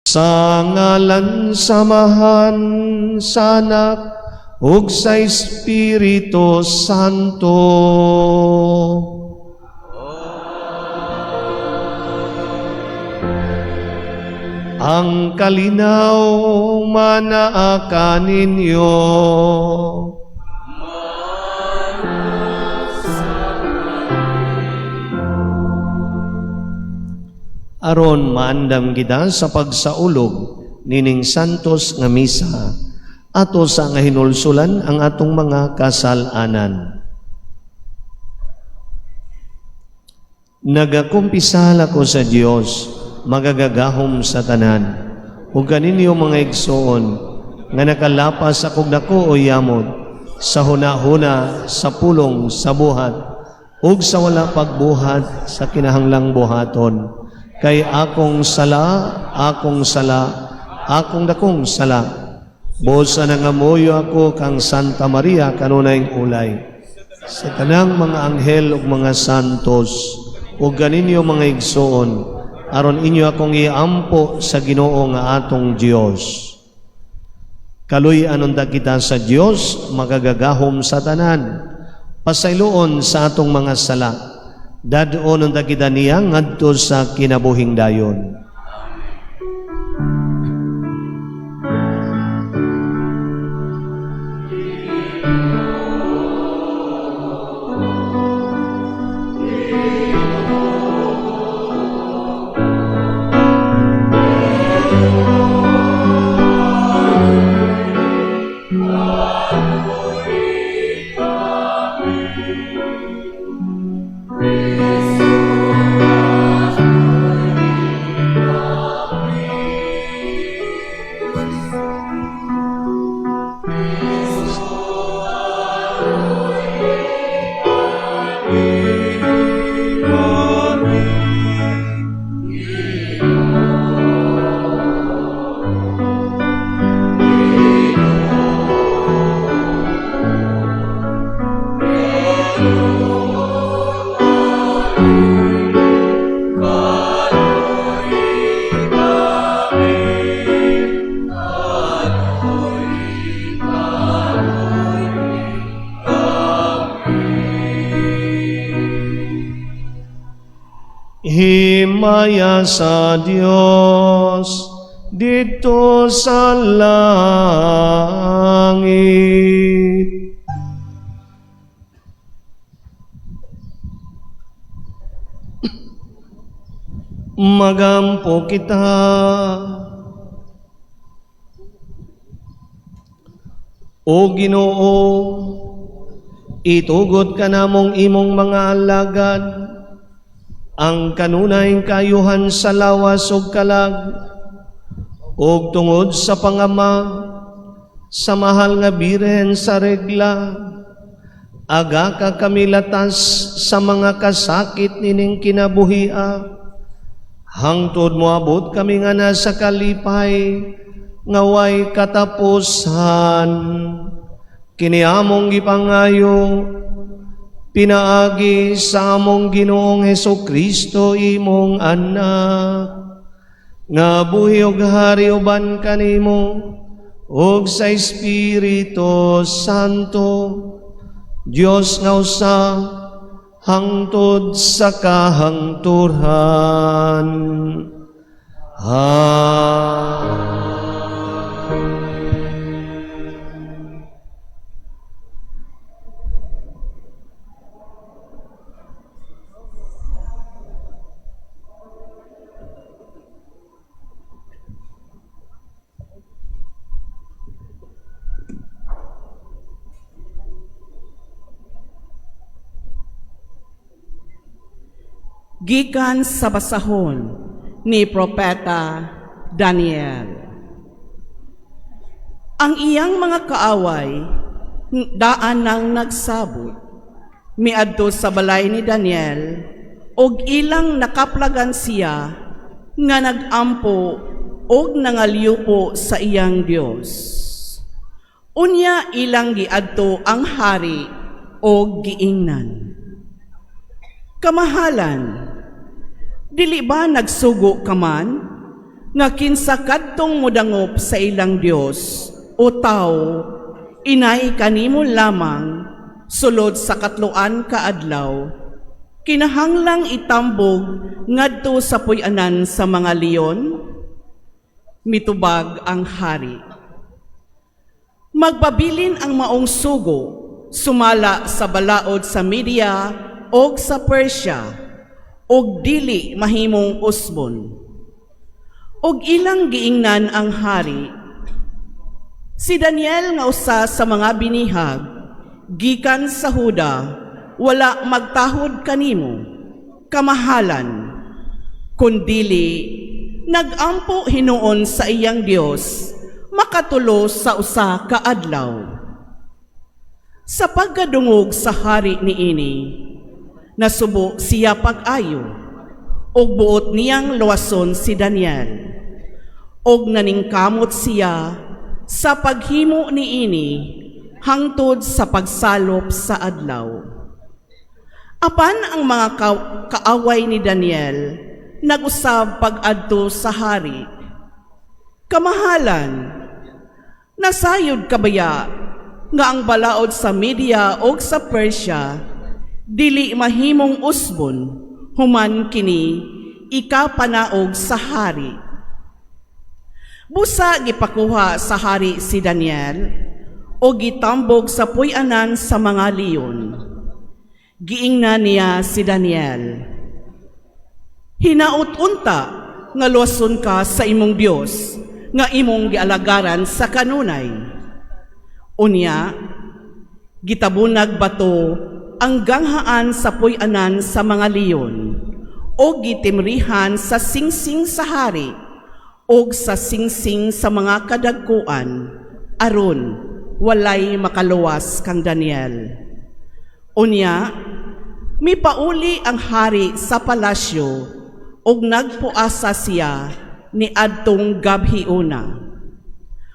Sa ngalan sa Amahan, sa Anak, ug sa Espiritu Santo. Ang kalinaw manaa kaninyo. Aron maandam kita sa pagsaulog nining santos nga misa, ato sa nga hinulsulan ang atong mga kasal-anan. Nagakumpisal ako sa Dios, magagagahom sa tanan, ug kaninyo, mga igsoon, nga nakalapas akong dako o yamot sa hunahuna, sa pulong, sa buhat ug sa wala pagbuhat sa kinahanglang buhaton, kay akong sala, akong sala, akong dakong sala. Busa nangamuyo ako kang Santa Maria, kanunayng ulay, sa tanang mga anghel ug mga santos, ug kaninyo, mga igsoon, aron inyo akong iampo sa Ginoo nga atong Dios. Kaluy-an unta kita sa Dios makagagahom sa tanan. Pasayloon sa atong mga sala. Dad-on unta kita niya ngadto sa kinabuhing dayon. Himaya sa Dios didto sa langit. Magampo kita. O Ginoo, itugot kanamong imong mga alagad ang kanunayng kaayuhan sa lawas ug kalag, ug tungod sa pangama sa mahal nga Birhen sa regla, agaka kami latas sa mga kasakit nining kinabuhia, hangtod moabot kami nga nasa kalipay nga way katapusan. Kini among gipangayo pinaagi sa among Ginoong Heso Kristo, imong anak, nga buhi ug hari uban kanimo ug sa Espiritu Santo, Dios nga usa, hangtod sa kahangturan. Amen. Gikan sa basahon ni Propeta Daniel. Ang iyang mga kaaway daan nang nagsabot miadto sa balay ni Daniel og ilang nakaplagan siya nga nagampo og nangalyupo sa iyang Dios. Unya ilang giadto ang hari og giingnan, "Kamahalan, dili ba nagsugo ka man nga kinsa kadtong mudangop sa ilang Dios o tawo, inay kanimo lamang, sulod sa katloan ka adlaw, kinahanglang itambog ngadto sa puy-anan sa mga leon?" Mitubag ang hari, "Magpabilin ang maong sugo sumala sa balaod sa Media og sa Persia og dili mahimong usbon." Og ilang giingnan ang hari, "Si Daniel nga usa sa mga binihag gikan sa Huda wala magtahod kanimo, kamahalan, kundili nagampo hinuon sa iyang Dios makatulos sa usa ka adlaw." Sa pagkadungog sa hari niini, nasubo siya pag-ayo ug buot niyang luwason si Daniel. Og naningkamot siya sa paghimo niini hangtod sa pagsalop sa adlaw. Apan ang mga kaaway ni Daniel nag-usab pag-adto sa hari. "Kamahalan, nasayod ka baya nga ang balaod sa Media o sa Persia dili mahimong usbon human kini ikapanaog sa hari?" Busa gipakuha sa hari si Daniel o gitambog sa puy-anan sa mga leon. Giingnan niya si Daniel, "Hinaot unta nga luwason ka sa imong Dios nga imong gialagaran sa kanunay." Unya, gitabunag bato ang ganghaan sa puy-anan sa mga leon o gitimrihan sa singsing sa hari og sa singsing sa mga kadagkuan aron walay makaluwas kang Daniel. Unya, mipauli ang hari sa palasyo ug nagpuasa siya ni adtong gabhiona.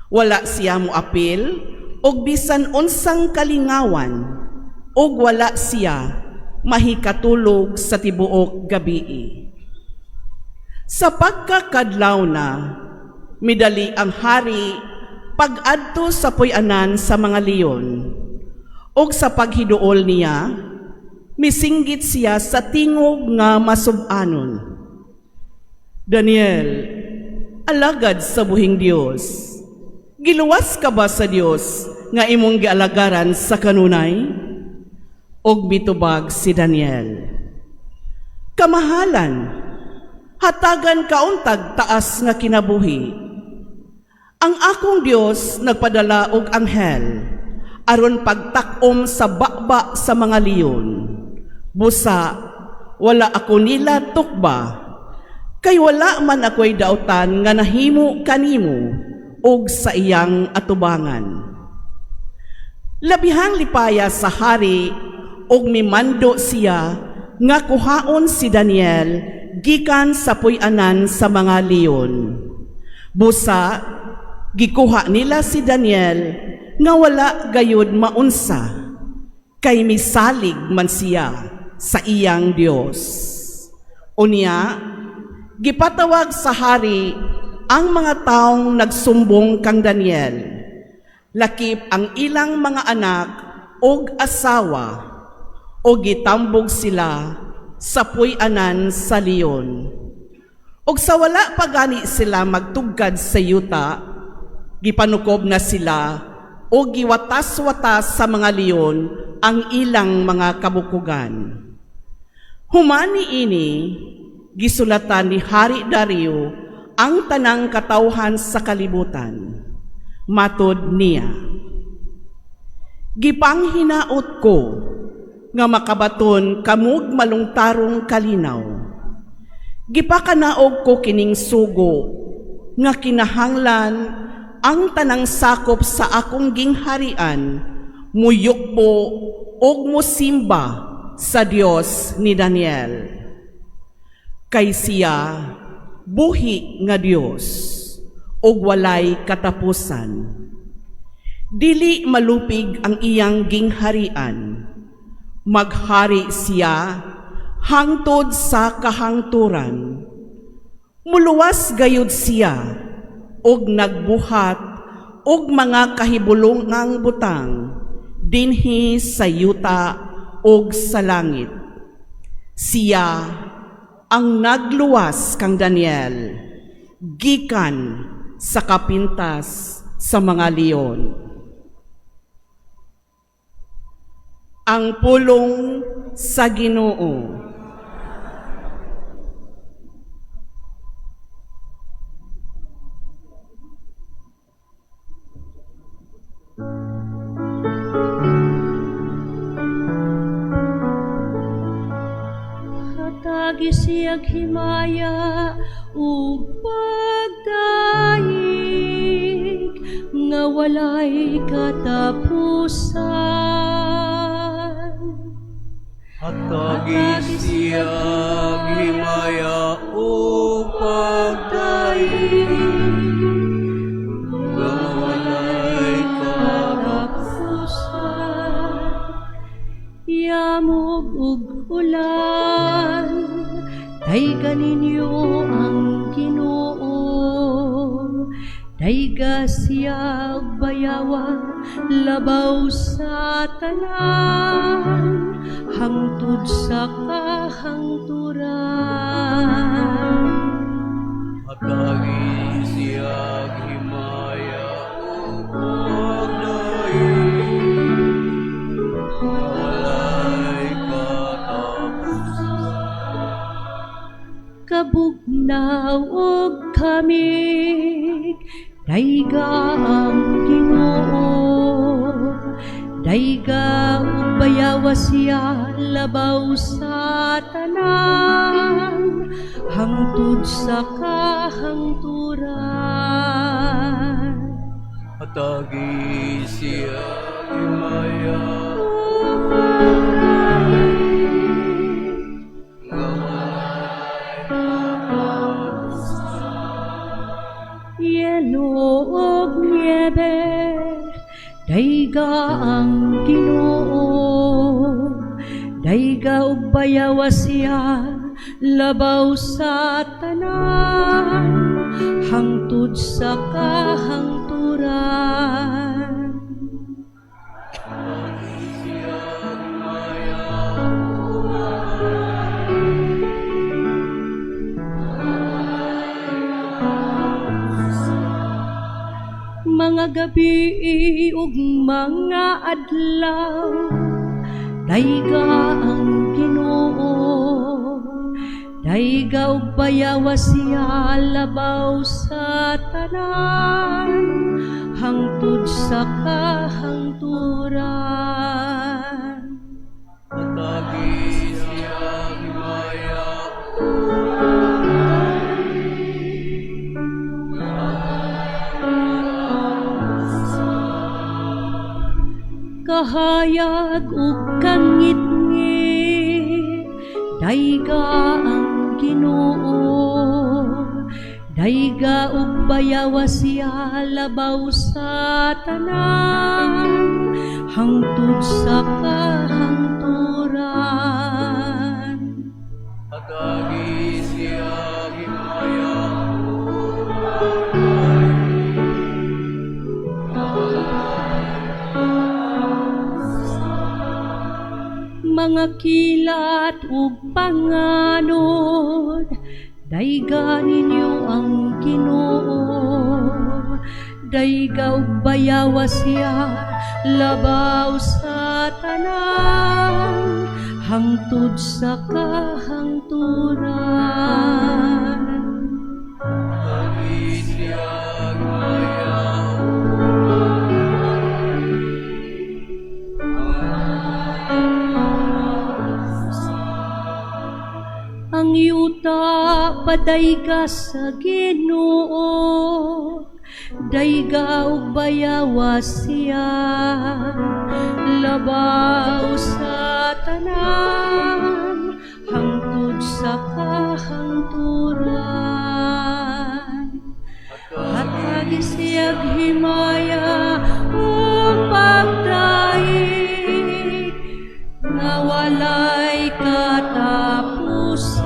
Wala siya moapil og bisan unsang kalingawan ug wala siya mahikatulog sa tibuok gabii. Sa pagkakadlaw na, midali ang hari pag-adto sa puy-anan sa mga leon. Ug sa paghiduol niya, misinggit siya sa tingog nga masub-anon, "Daniel, alagad sa buhing Dios, giluwas ka ba sa Dios nga imong gialagaran sa kanunay?" Og mitubag si Daniel, "Kamahalan, hatagan ka untag taas nga kinabuhi. Ang akong Dios nagpadala og anghel aron pagtak-om sa baba sa mga leon. Busa wala ako nila tukba kay wala man ako'y dautan nga nahimo kanimo og sa iyang atubangan." Labihang lipaya sa hari og mimando siya nga kuhaon si Daniel gikan sa puy-anan sa mga leon. Busa gikuha nila si Daniel nga wala gayud maunsa kay misalig man siya sa iyang Dios. Unya, gipatawag sa hari ang mga taong nagsumbong kang Daniel, lakip ang ilang mga anak og asawa, o gitambog sila sa puy-anan sa leon. Og sa wala pa gani sila magtugkad sa yuta, gipanukob na sila o giwatas-watas sa mga leon ang ilang mga kabukugan. Human niini, gisulatan ni Hari Dario ang tanang katawhan sa kalibutan. Matod niya, "Gipanghinaot ko nga makabaton kamog malungtarong kalinaw. Gipakanaog ko kining sugo nga kinahanglan ang tanang sakop sa akong gingharian muyukbo og musimba sa Dios ni Daniel. Kay siya buhi nga Dios ug walay katapusan. Dili malupig ang iyang gingharian. Maghari siya hangtod sa kahangturan. Muluwas gayud siya og nagbuhat og mga kahibulongang butang dinhi sa yuta ug sa langit. Siya ang nagluwas kang Daniel gikan sa kapintas sa mga leon. Ang pulong sa Ginoo. Hatagi siyag himaya ug pagdaig nga walay katapusan. Hatagi siyag himaya ug pagdaig nga walay katapusan. Yamog ug ulan, dayga ninyo ang Ginoo. Dayga siya og bayawa labaw sa tanan, hangtod sa kahangturan. Hatagi siyag himaya ug pagdaig nga walay katapusan. Kabugnaw og kamig, dayga ang Ginoo. Dayga ug bayawa siya labaw sa tanan, hangtod sa kahangturan. Hatagi siyag himaya Ug pagdaig nga walay katapusan. Yelo og niebe, dayga ang Ginoo. Dayga ug bayawa siya labaw sa tanan, hangtod sa kahangturan. Hatagi siyag himaya ug Mga gabi ug mga adlaw, dayga ang Ginoo. Dayga ug bayawa siya labaw sa tanan, hangtod sa kahangturan. Hatagi siyag himaya ug Kahayag ug kangitngit, dayga ang Ginoo. Dayga ug bayawa siya labaw sa tanan, hangtod sa kahangturan. Hatagi siyag himaya ug pagdaig nga walay Mga kilat ug panganod, dayga ninyo ang Ginoo. Dayga ug bayawa siya labaw sa tanan, hangtod sa kahangturan. Hatagi siyag himaya ug pagdaig Ang yuta padayga sa Ginoo, dayga ug bayawa siya labaw sa tanan, hangtod sa kahangturan. Hatagi siyag himaya ug pagdaig nga walay katapusan.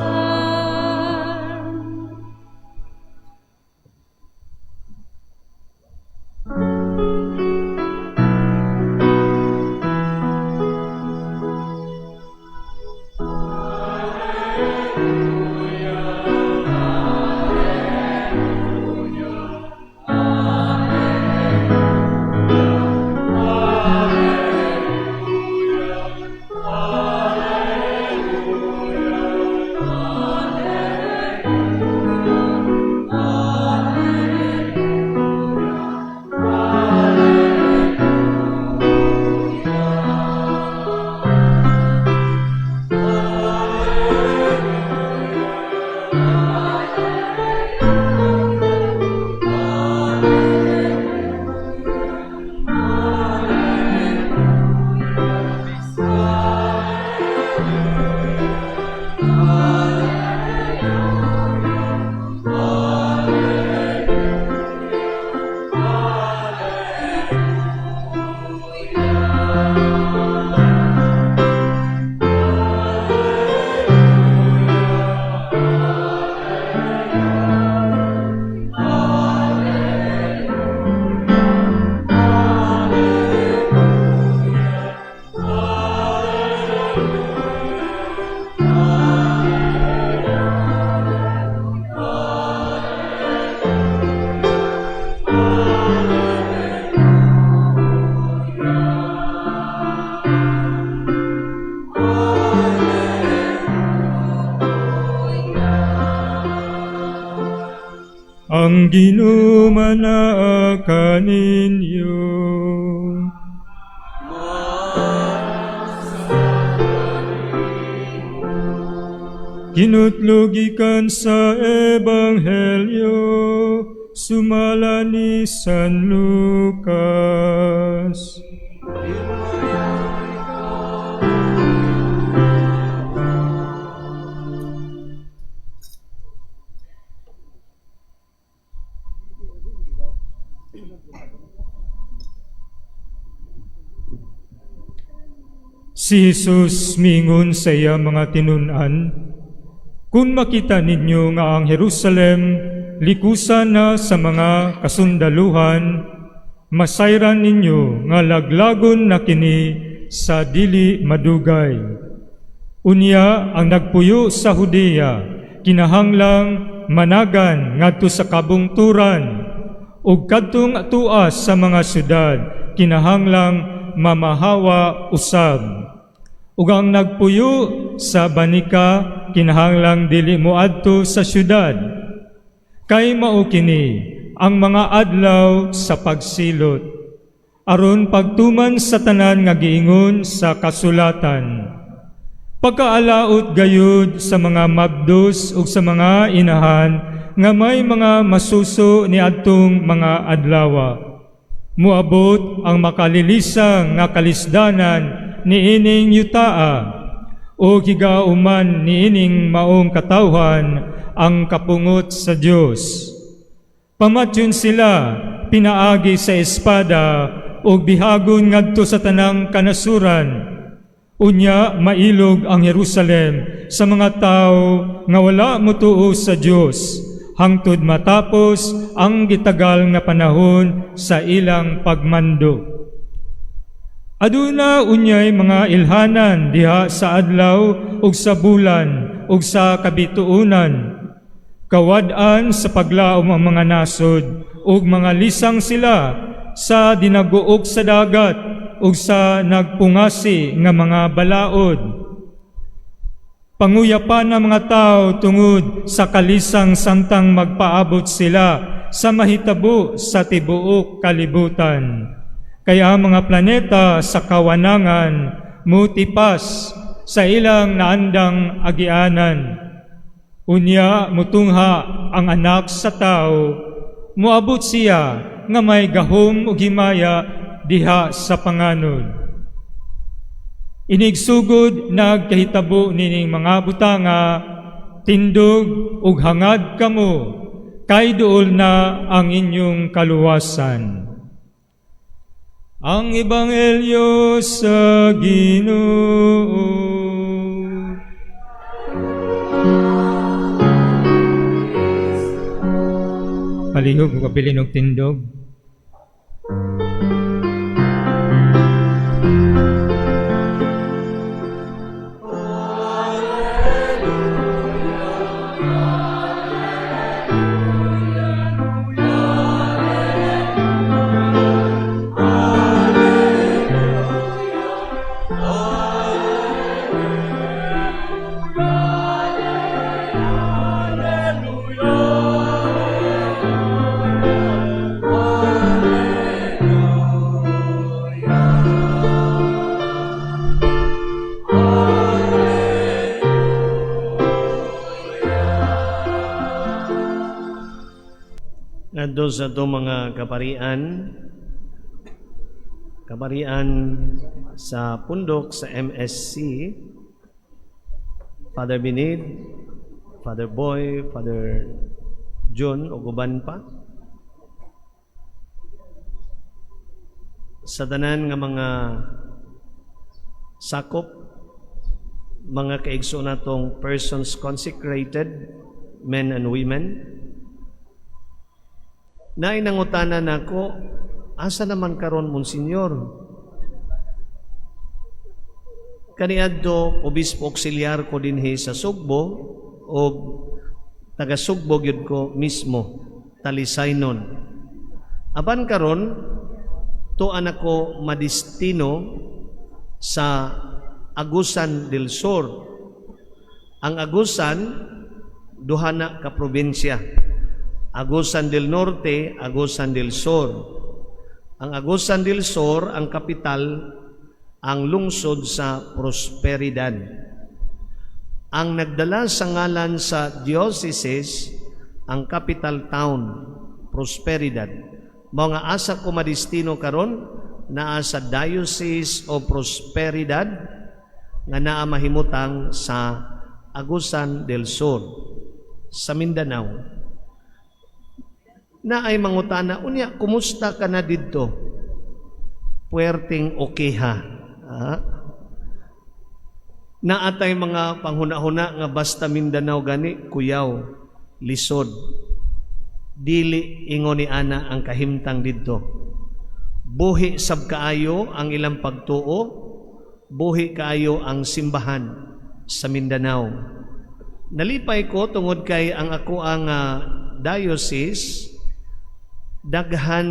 Manaa kaninyo. Kinutlo gikan sa Ebanghelyo sumala ni San Lucas. Si Jesus miingon sa iya mga tinun-an, "Kung makita ninyo nga ang Jerusalem likusan na sa mga kasundaluhan, masayran ninyo nga laglagon na kini sa dili madugay. Unya ang nagpuyo sa Judea kinahanglang managan ngadto sa kabungturan, ug kadtong tuas sa mga syudad kinahanglang mamahawa usab. Ug ang nagpuyo sa banika kinahanglang dili moadto sa syudad. Kay mao kini ang mga adlaw sa pagsilot, aron pagtuman sa tanan nga giingon sa kasulatan. Pagkaalaot gayud sa mga mabdos ug sa mga inahan nga may mga masuso niadtong mga adlawa. Muabot ang makalilisang nga kalisdanan niining yutaa, o higauman niining maong katawhan ang kapungot sa Dios. Pamatyon sila pinaagi sa espada ug bihagon ngadto sa tanang kanasuran. Unya mailog ang Jerusalem sa mga tawo nga wala motuo sa Dios hangtod matapos ang gitagal nga panahon sa ilang pagmando. Aduna unyay mga ilhanan diha sa adlaw ug sa bulan ug sa kabituonan. Kawad-an sa paglaom ang mga nasod ug mga lisang sila sa dinaguok sa dagat ug sa nagpungasi nga mga balaod. Panguyapan ang mga tao tungod sa kalisang samtang magpaabot sila sa mahitabo sa tibuok kalibutan. Kaya ang mga planeta sa kawanangan mutipas sa ilang naandang agianan. Unya mutungha ang anak sa tao, muabot siya nga may gahom ug himaya diha sa panganod. Inigsugod nagkahitabo nining mga butanga, tindog ug hangad kamo, kay duol na ang inyong kaluwasan." Ang Ebanghelyo sa Ginoo. Palihog ug kabilin og tindog. Ngadto sa atong mga kaparian, kaparian sa pundok sa MSC, Father Benid, Father Boy, Father John, ug uban pa. Sa tanan nga mga sakop, mga kaigsoon natong persons consecrated, men and women, naay nangutana nako, asa naman karon, Monsignor? Kaniadto obispo auxiliar ko dinhi sa Sugbo o taga Sugbo gyud ko mismo, Talisaynon. Apan karon tuan ako madistino sa Agusan del Sur. Ang Agusan duha na ka probinsya. Agusan del Norte, Agusan del Sur. Ang Agusan del Sur, ang kapital, ang lungsod sa Prosperidad. Ang nagdala sa ngalan sa diocese, ang capital town, Prosperidad. Mga asa ko madistino karon, naa sa Diocese of Prosperidad nga naa mahimutang sa Agusan del Sur sa Mindanao. Na ay mangutana, "Unya, kumusta ka na didto?" Puwerteng okay ha. Ah? Naatay mga panghuna-huna nga basta Mindanao gani, kuyaw, lisod. Dili ingon ni ana ang kahimtang didto. Buhi sab kaayo ang ilang pagtuo, buhi kaayo ang simbahan sa Mindanao. Nalipay ko tungod kay ang ako ang diocese, daghan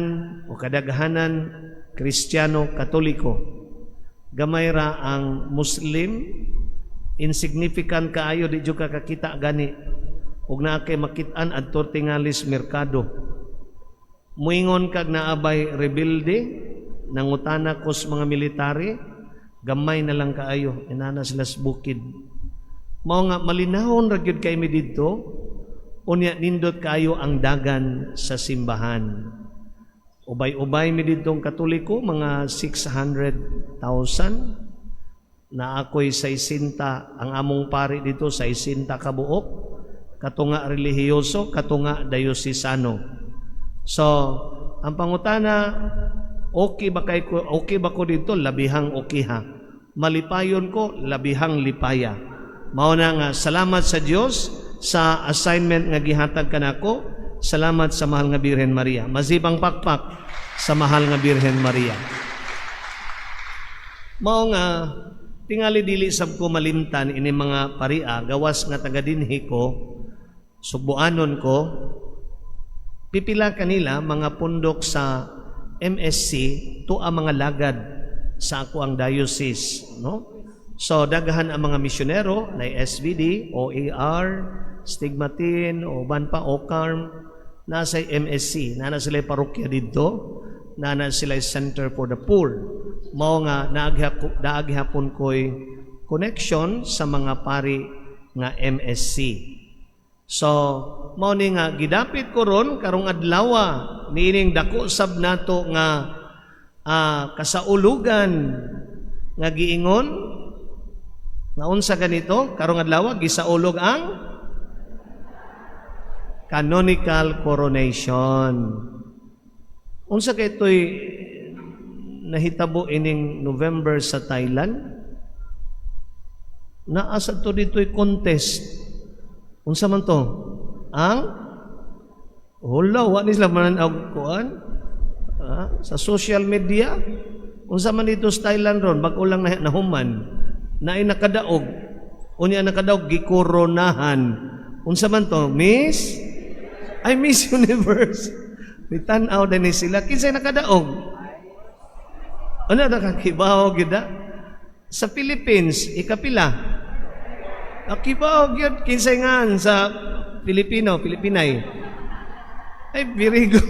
o kadaghanan Kristiyano Katoliko. Gamay ra ang Muslim, insignificant kaayo, di jud ka kakita gani. Ug naa kay makit-an adto tingalis merkado. Muingon kag naabay rebelde, nangutana kos mga military, gamay na lang kaayo, inana sila sa bukid. Mao nga malinahon ra gyud kay mi didto, unya nindot kaayo ang dagan sa simbahan. Ubay-ubay mi didtong Katoliko, mga 600,000 na ako'y 60, ang among pari dito 60 ka buok, katunga relihiyoso, katunga diocesano. So, ang pangutana, okay ba kay ko, okay ba ko dito? Labihang okay ha. Malipayon ko, labihang lipaya. Mao na nga salamat sa Dios sa assignment nga gihatag kanako. Salamat sa mahal nga Birhen Maria. Mazibang pakpak sa mahal nga Birhen Maria. Mao nga tingali dili sab ko malimtan ini mga paria, gawas nga taga dinhi ko, Sugbuanon ko, pipila kanila mga pundok sa MSC to ang mga lagad sa ako ang diocese, no? So daghan ang mga misyonero na SVD, OAR, Stigmatin, o uban pa, OCARM, nasa MSC, nana sila parokya didto, nana sila Center for the Poor. Mao nga naaghapon ko'y connection sa mga pari nga MSC. So, mao ni nga gidapit ko ron karong adlaw niining dako sab nato nga kasaulugan nga giingon nga unsa ganito karong adlaw, gisaulog ang canonical coronation. Unsa kay ito'y nahitabo ining November sa Thailand? Naa sa to dito'y contest. Unsa man to? Ang Hala, wa ni sila mananaw kuan. Sa social media. Unsa man dito sa Thailand ron, bag-o lang na nahuman. Naay nakadaog. Unya nakadaog, gikoronahan. Unsa man to? Miss? Ay, Miss Universe. Mitan-aw din ni sila. Kinsay nakadaog? Ano nakakibaw gyud? Sa Philippines, ikapila? Akibaw gyud kinsay ngan sa Pilipino, Pilipinay. Ay, very good.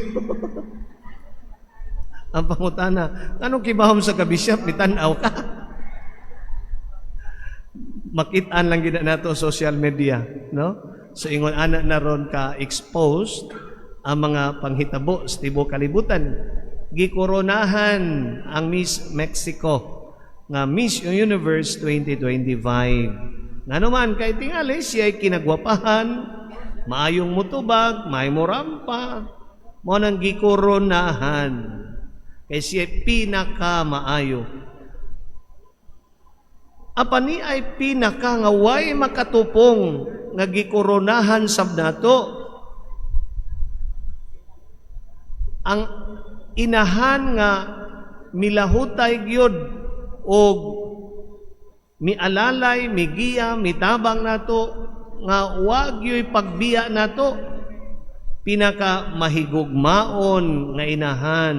Ang pangutana, anong kibahom sa kabishop, mitan-aw ka? Makitaan lang gina nato social media, no? So ingon ana na ron ka exposed ang mga panghitabo sa tibuok kalibutan. Gikoronahan ang Miss Mexico nga Miss Universe 2025. Ngano man kay tingali siya ay kinagwapahan, maayong mutubag, maayong morampa, mao nang gikoronahan. Kay siya pinakamaayo. Apan ni ay pinaka nga way makatupong nga gikoronahan sab nato ang inahan nga milahutay gyud og mialalay, migiya, mitabang nato nga wa gyoy pagbiya nato, pinaka mahigugmaon nga inahan,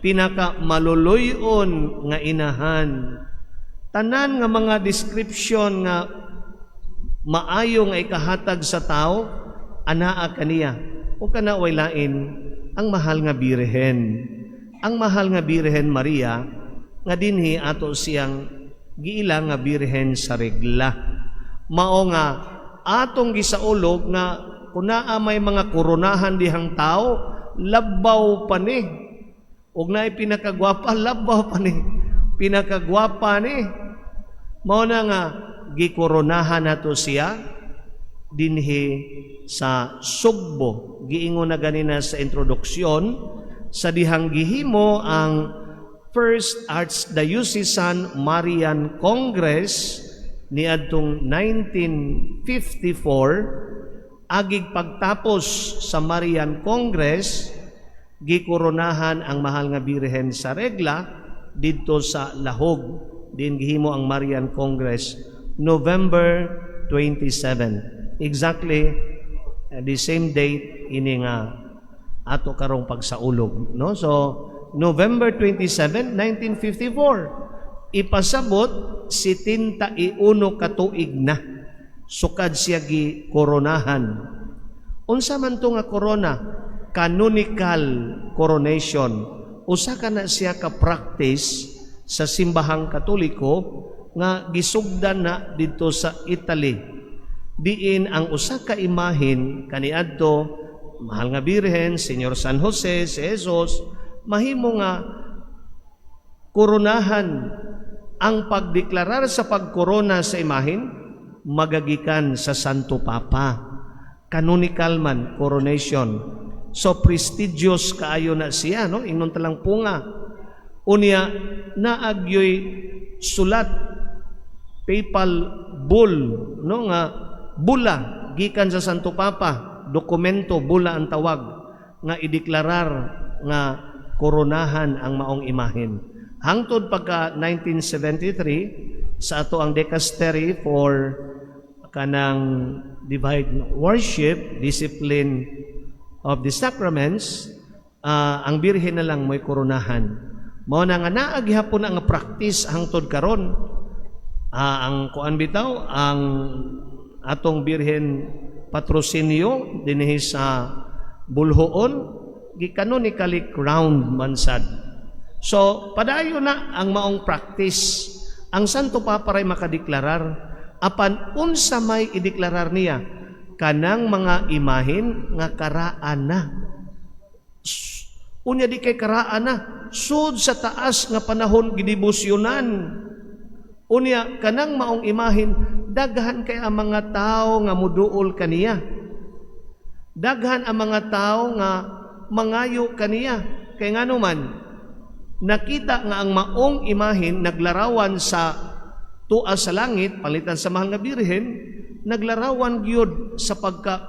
pinaka maluluyon nga inahan, tanan nga mga description nga maayo nga ikahatag sa tao anaa kaniya. O kana way lain ang Mahal nga Birhen. Ang Mahal nga Birhen Maria nga dinhi ato siyang giila nga Birhen sa Regla. Mao nga atong gisaulog nga kung naa may mga koronahan dihang tao, labaw pa ni. Ug naay pinakagwapa, labaw pa ni. Pinakagwapa ni. Mao na nga gikoronahan nato siya dinhi sa Sugbo. Giingon na ganina sa introduksyon sa dihang gihimo ang First Archdiocesan Marian Congress niadtong 1954. Agig pagtapos sa Marian Congress, gikoronahan ang Mahal nga Birhen sa Regla didto sa Lahog. Din gihimo ang Marian Congress November 27, exactly the same date ini nga ato karong pagsaulog, no? So November 27, 1954, ipasabot 71 ka tuig na sukad siya gi koronahan. Unsa man to nga corona? Canonical coronation. Usa ka na siya ka practice sa Simbahang Katoliko nga gisugdan na didto sa Italy, diin ang usa ka imahin kaniadto, Mahal nga Birhen, Señor San Jose, si Jesus, mahimo nga koronahan. Ang pagdeklarar sa pagkorona sa imahin magagikan sa Santo Papa. Canonical man coronation. So prestigious kaayo na siya, no? Ingnon talang punga. Unya naagyoy sulat, papal bull, no, nga bula gikan sa Santo Papa, dokumento, bula ang tawag, nga ideklarar nga koronahan ang maong imahen. Hangtod pagka 1973, sa ato ang Dicastery for kanang Divine Worship, Discipline of the Sacraments, ang Birhen na lang mo'y koronahan. Mao na nga naa gihapon ang practice hangtod karon. Ang kuan bitaw, ang atong Birhen Patrocinio dinhi sa Boljoon, gi-canonically crowned man sad. So padayon na ang maong practice. Ang Santo Papa ray makadeklarar. Apan unsa may ideklarar niya? Kanang mga imahin nga karaan na. Unya di kay karaan na, sud sa taas nga panahon gidebosyonan. Unya kanang maong imahin, daghan kay ang mga tao nga muduol kaniya. Daghan ang mga tao nga mangayo kaniya. Kay ngano man, nakita nga ang maong imahin naglarawan sa tua sa langit, palitan sa Mahal nga Birhen, naglarawan gyud sa pagka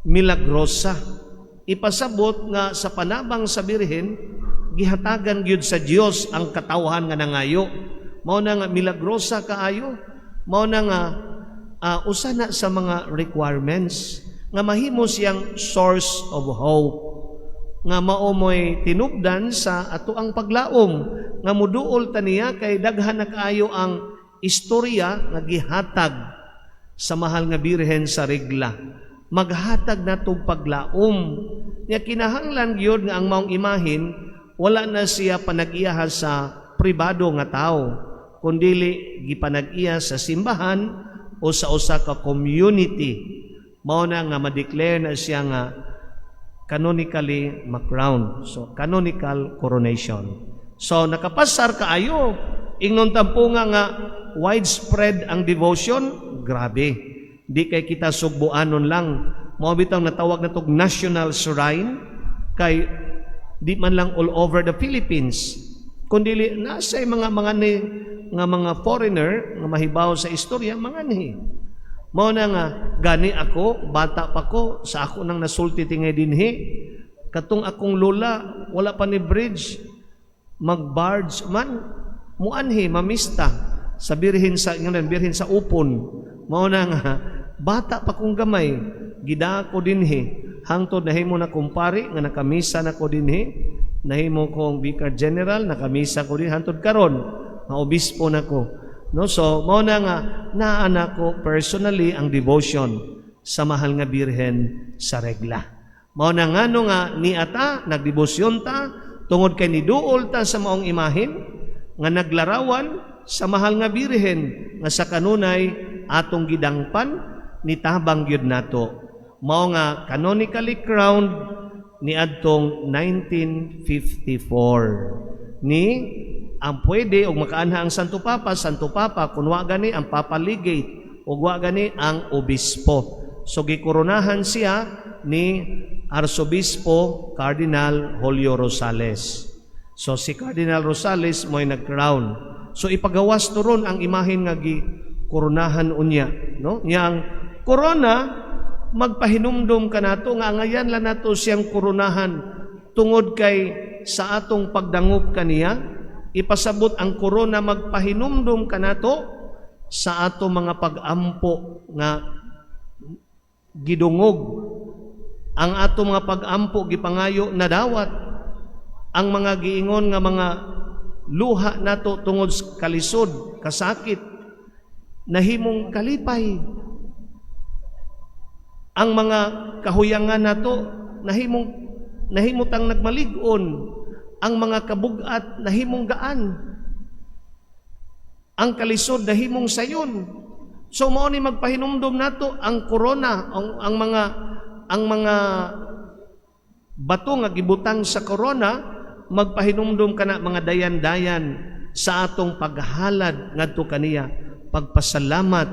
milagrosa. Ipasabot nga sa panabang sa Birhen, gihatagan gyud sa Dios ang katawhan nga nangayo. Mao na nga milagrosa kaayo. Mao na nga usa na sa mga requirements nga mahimo siyang source of hope, nga mao mo'y tinubdan sa ato ang paglaom nga muduol ta niya, kay daghan na kaayo ang istorya nga gihatag sa Mahal nga Birhen sa Regla. Maghatag natog paglaom nya. Kinahanglan gyud nga ang maong imahin wala na siya panag-iyaha sa pribado nga tao, kundili gipanag-iya sa simbahan o sa usa ka community. Mao na nga ma-declare na siya nga canonically ma-crown. So canonical coronation. So nakapasar kaayo. Ingnon tampo nga widespread ang devotion, grabe. Di kay kita Sugbuanon lang. Mao bitaw natawag na tog national shrine, kay di man lang all over the Philippines, kundi nasa mga ni nga mga foreigner nga mahibaw sa istorya mga ni. Mao na nga gani ako, bata pa ko, sa ako nang nasulti tingay dinhi, katong akong lola, wala pa ni bridge, magbarge man muanhi, mamista sa Birhen sa ngalan Birhen sa Upon. Mao na nga bata pa kong gamay, gidako dinhi hangtod nahimo na kumpare nga nakamisa na ko dinhi, nahimo kong vicar general, nakamisa ko din hangtod karon nga obispo na ko, no? So mao na nga naa nako personally ang devotion sa Mahal nga Birhen sa Regla. Mao na ngano nga niata nagdebosyon ta tungod kay niduol ta sa maong imahen nga naglarawan sa mahal nga Birhen nga sa kanunay atong gidangpan, nitabang gyud nato. Mao nga canonically crowned niadtong 1954 ni ang pwede og makaanha ang Santo Papa, Santo Papa kun wa gani, ang Papa Legate, ug wa gani, ang obispo. So gikoronahan siya ni Arsobispo Cardinal Julio Rosales. So si Cardinal Rosales mo'y nag-crown. So ipagawas to ron ang imahen nga gikoronahan unya, no? Nya ang corona magpahinumdom kanato nga angayan lang nato siyang koronahan tungod kay sa atong pagdangop kaniya. Ipasabot, ang corona magpahinumdom kanato sa ato mga pag-ampo nga gidungog, ang ato mga pag-ampo gipangayo nadawat, ang mga giingon nga mga luha nato tungod sa kalisod, kasakit, nahimong kalipay, ang mga kahuyangan nato nahimutang nagmalig-on, ang mga kabugat nahimong gaan, ang kalisod nahimong sayon. So mao ni magpahinumdom nato ang corona, ang mga bato nga gibutang sa corona magpahinumdom kana mga dayan-dayan sa atong paghalad ngadto kaniya, pagpasalamat,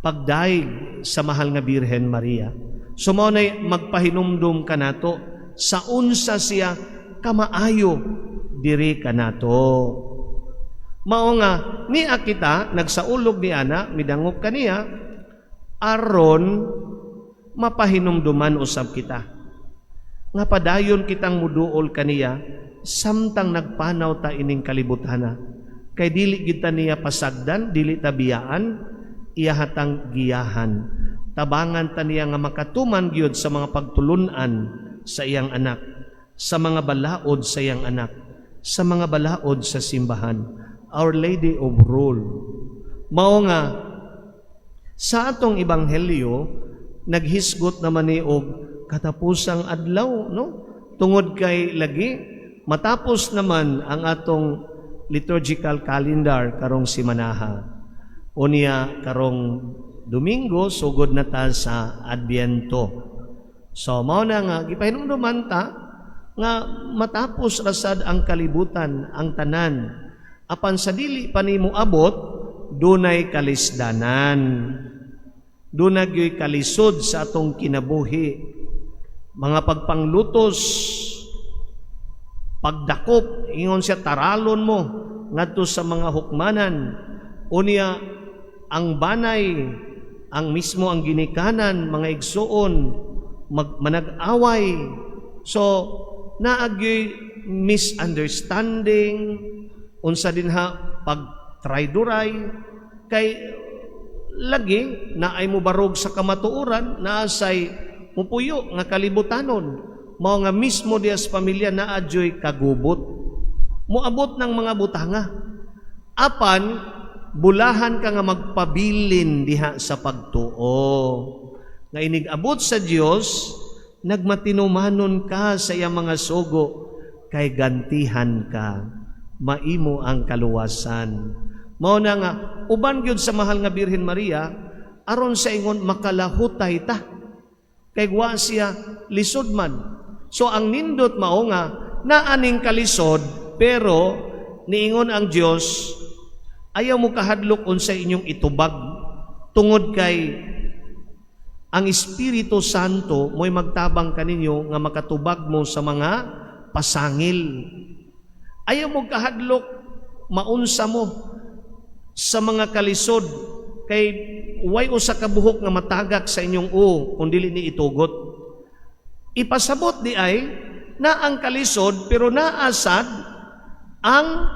pagdayeg sa mahal nga Birhen Maria. So mao nay magpahinumdom kanato sa unsa siya kamaayo diri kanato. Mao nga niya kita nagsaulog ni ana, midangop kaniya aron mapahinumduman usab kita nga padayon kitang muduol kaniya samtang nagpanaw ta ining kalibutana, kay dili gid ta niya pasagdan, dili ta biyaan, iyahatang giyahan, tabangan ta niya nga makatuman gyud sa mga pagtulunan sa iyang anak, sa mga balaod sa iyang anak, sa mga balaod sa simbahan, Our Lady of Rule. Mao nga sa atong ebanghelyo naghisgot naman ni og katapusang adlaw, no? Tungod kay lagi matapos naman ang atong liturgical calendar karong simanaha. Unya karong Domingo sugod na ta sa Adbyento. So mao na nga gipahinumduman ta nga matapos rasad ang kalibutan, ang tanan. Apan sa dili pa nimo abot, dunay kalisdanan. Dunay gyoy kalisod sa atong kinabuhi. Mga pagpanglutos, pagdakop, ingon siya, taralon mo ngadto sa mga hukmanan. Unya ang banay, ang mismo ang ginikanan, mga igsuon, manag-away. So naagyoy misunderstanding, unsa dinha, pagtrayduray, kay lagi naay mobarog sa kamatuoran, naasay mupuyo nga kalibutanon. Mao nga mismo diya sa pamilya naa dyoy kagubot, moabot ng mga butanga. Apan bulahan ka nga magpabilin diha sa pagtuo nga inig-abot sa Dios, nagmatinumanon ka sa iyang mga sugo, kay gantihan ka, maimo ang kaluwasan. Mao na nga uban gyud sa mahal nga Birhen Maria aron sa ingon makalahutay ta, kay wa siya lisod man. So ang nindot mao nga naaning kalisod, pero niingon ang Dios, ayaw mo kahadlok unsa inyong itubag, tungod kay ang Espiritu Santo mo'y magtabang kaninyo nga makatubag mo sa mga pasangil. Ayaw mo kahadlok maunsa mo sa mga kalisod, kay way usa ka buhok nga matagak sa inyong uo kung dili ni itugot. Ipasabot di ay na ang kalisod, pero naasad ang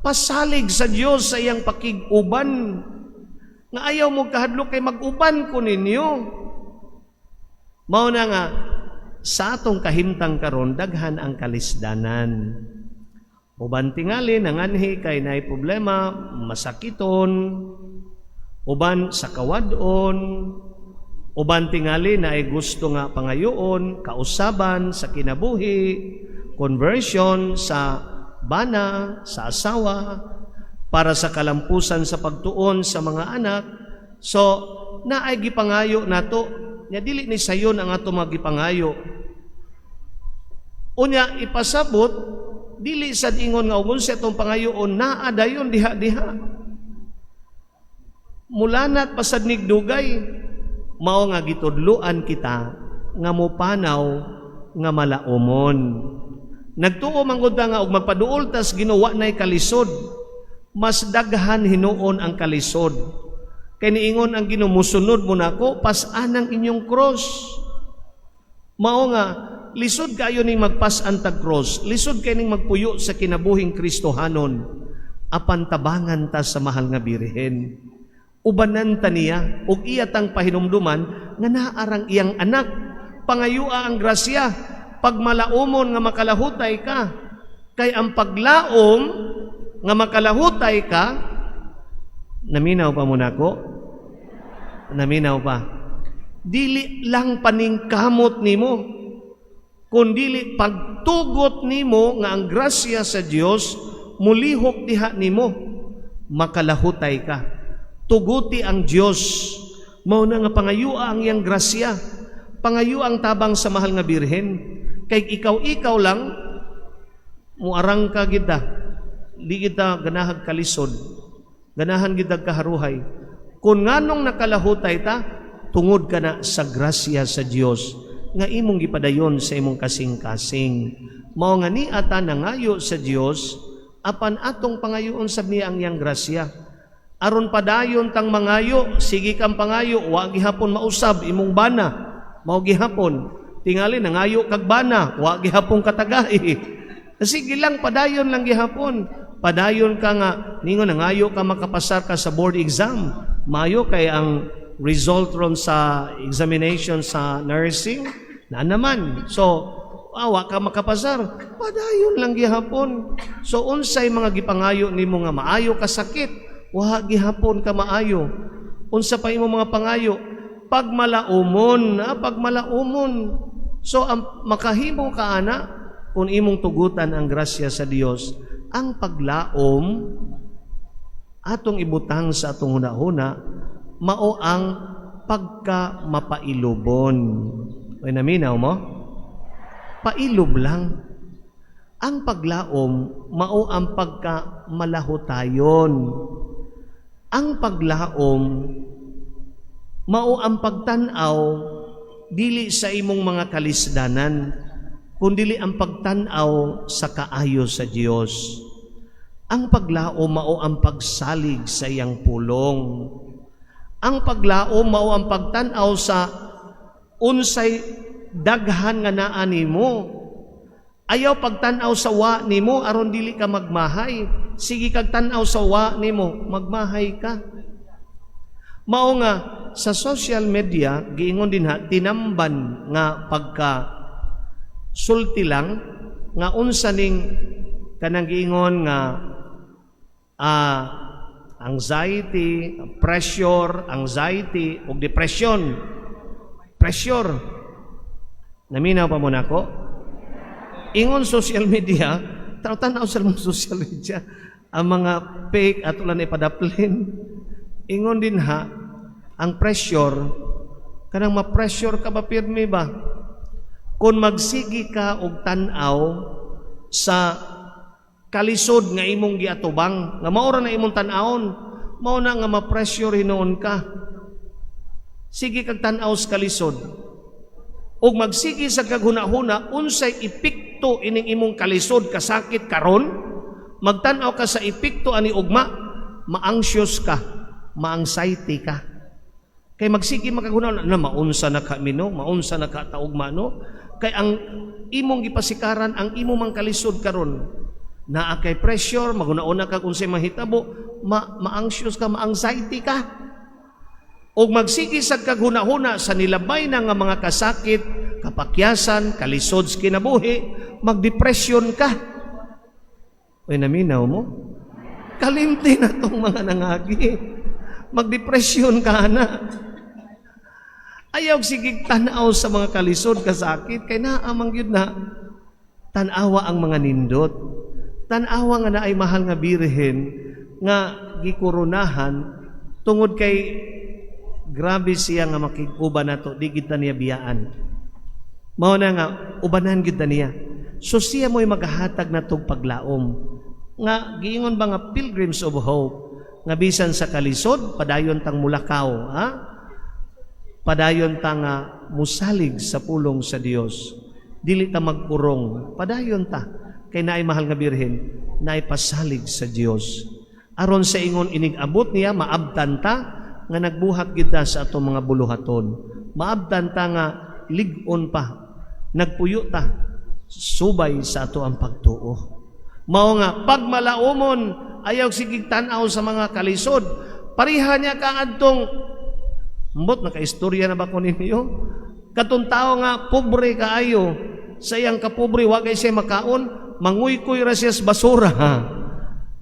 pasalig sa Dios sa iyang pakig-uban nga ayaw mo kahadlok kay mag-uban ko ninyo. Mao na nga sa atong kahimtang karon daghan ang kalisdanan. Uban tingali nanganhi kay naay problema, masakiton, uban sa kawad-on, Uban tingali na ay gusto nga pangayoon, kausaban sa kinabuhi, conversion sa bana, sa asawa, para sa kalampusan sa pagtuon sa mga anak. So, naay gipangayo nato, nya dili ni sayon ang ato mga gipangayo. Unya ipasabot, dili sad ingon nga ug unsa atong pangayoon naa dayon diha-diha. Mulanat pasad nigdugay, mao nga gitudluan kita nga mopanaw nga malaumon. Nagtuo man gud ta nga og magpaduol tas Ginoo, wa nay kalisod. Mas daghan hinuon ang kalisod. Kay niingon ang Ginoo, "Musunod mo nako, pas-an ang inyong cross." Mao nga lisod kayo ning magpas-an tag cross, lisod kay ning magpuyo sa kinabuhing Kristohanon. Apan tabangan ta sa mahal nga Birhen. Ubanan ta niya ug iya tang pahinumduman nga naarang iyang anak. Pangayua ang grasya, pagmalaumon nga makalahutay ka. Kay ang paglaom nga makalahutay ka, naminaw pa mo nako? Naminaw pa. Dili lang paningkamot nimo, kundili pagtugot nimo nga ang grasya sa Dios mulihok diha nimo, makalahutay ka. Tuguti ang Dios. Mao na nga pangayua ang iyang grasya. Pangayo ang tabang sa mahal nga Birhen. Kay ikaw-ikaw lang, muarang ka gida. Di kita ganahag kalisod. Ganahan gid kaharuhay. Kung nganong nakalahutay ta, tungod ka na sa grasya sa Dios nga imong gipadayon sa imong kasing-kasing. Mao nga ni ata nangayo sa Dios, apan atong pangayoon sab niya ang iyang grasya. Aron padayon tang mangayo, sige kang pangayo, wa gihapon mausab imong bana, mao gihapon. Tingali nangayo kag bana, wa gihapon katagai. Sige lang, padayon lang gihapon. Padayon ka nga ningon nangayo ka makapasar ka sa board exam. Mayo kay ang result ron sa examination sa nursing na naman. So, awa ka makapasar, padayon lang gihapon. So unsay mga gipangayo nimo nga maayo ka sakit, wa gihapon ka maayo. Unsa pa imo mga pangayo? Pagmalaumon, pagmalaumon. So ang makahimo ka ana kung imong tugutan ang grasya sa Dios, ang paglaom atong ibutang sa atong hunahuna mao ang pagka mapailubon. Oy, naminaw mo? Pailob lang. Ang paglaom mao ang pagka malahutayon. Ang paglaom mao ang pagtan-aw dili sa imong mga kalisdanan, kundili ang pagtan-aw sa kaayo sa Dios. Ang paglaom mao ang pagsalig sa iyang pulong. Ang paglaom mao ang pagtan-aw sa unsay daghan nga naa nimo. Ayaw pagtan-aw sa wa nimo aron dili ka magmahay. Sige kag tan-aw sa wa nimo, magmahay ka. Mao nga sa social media giingon din ha, tinamban nga pagka sulti lang nga unsa ning kanang giingon nga anxiety, pressure, anxiety ug depression. Pressure. Naminaw pa mo nako? Ingon social media, tanaw sa mga social media, ang mga fake ato lang ipadaplin. Ingon din ha, ang pressure, kanang ma-pressure ka ba pirmi ba? Kung magsigi ka og tan-aw sa kalisod nga imong giatubang, nga maura na imong tan-awon, mao na nga ma-pressure hinuon ka. Sige kag tan-aw sa kalisod. Ug magsige sa kaghuna-huna unsay epekto ining imong kalisod, kasakit karon, magtan-aw ka sa epekto ani ugma, ma-anxious ka, ma-anxiety ka. Kay magsige makaghuna na maunsa na ka mino, maunsa na ka taugma no. Kay ang imong gipasikaran ang imo mang kalisod karon. Naa kay pressure, maghuna-una ka kung unsay mahitabo, ma-anxious ka, ma-anxiety ka. Og magsige sa kaghuna-huna sa nilabay na nga mga kasakit, kapakyasan, kalisod sa kinabuhi, magdepresyon ka. Uy, naminaw mo? Kalimti na tong mga nangagi. Magdepresyon ka na. Ayaw sige tanaw sa mga kalisod, kasakit, kay naa man gyud na. Tanawa ang mga nindot. Tanawa nga naay mahal nga birhen nga gikoronahan tungod kay grabe siya nga makig-uban nato, di gid ta niya biyaan. Mao na nga ubanan gid ta niya. So siya mo'y magahatag natog paglaom. Nga giingon ba nga pilgrims of hope nga bisan sa kalisod padayon tang mulakaw, ha? Padayon ta nga musalig sa pulong sa Dios. Dili ta magkurong, padayon ta kay naay mahal nga birhen, naay pasalig sa Dios. Aron sa ingon inig abot niya, maabtan ta nga nagbuhat kita sa atong mga buluhaton. Maabtan ta nga lig-on pa, nagpuyo ta subay sa ato ang pagtuo. Mao nga pagmalaumon, ayaw sigig tan-aw sa mga kalisod. Pareha niya ka adtong mbot, nakaistorya na ba ko ninyo? Katong tao nga pobre kaayo, sa iyang kapobre wa kay siya makaon, manguykoy ra siya sa basura.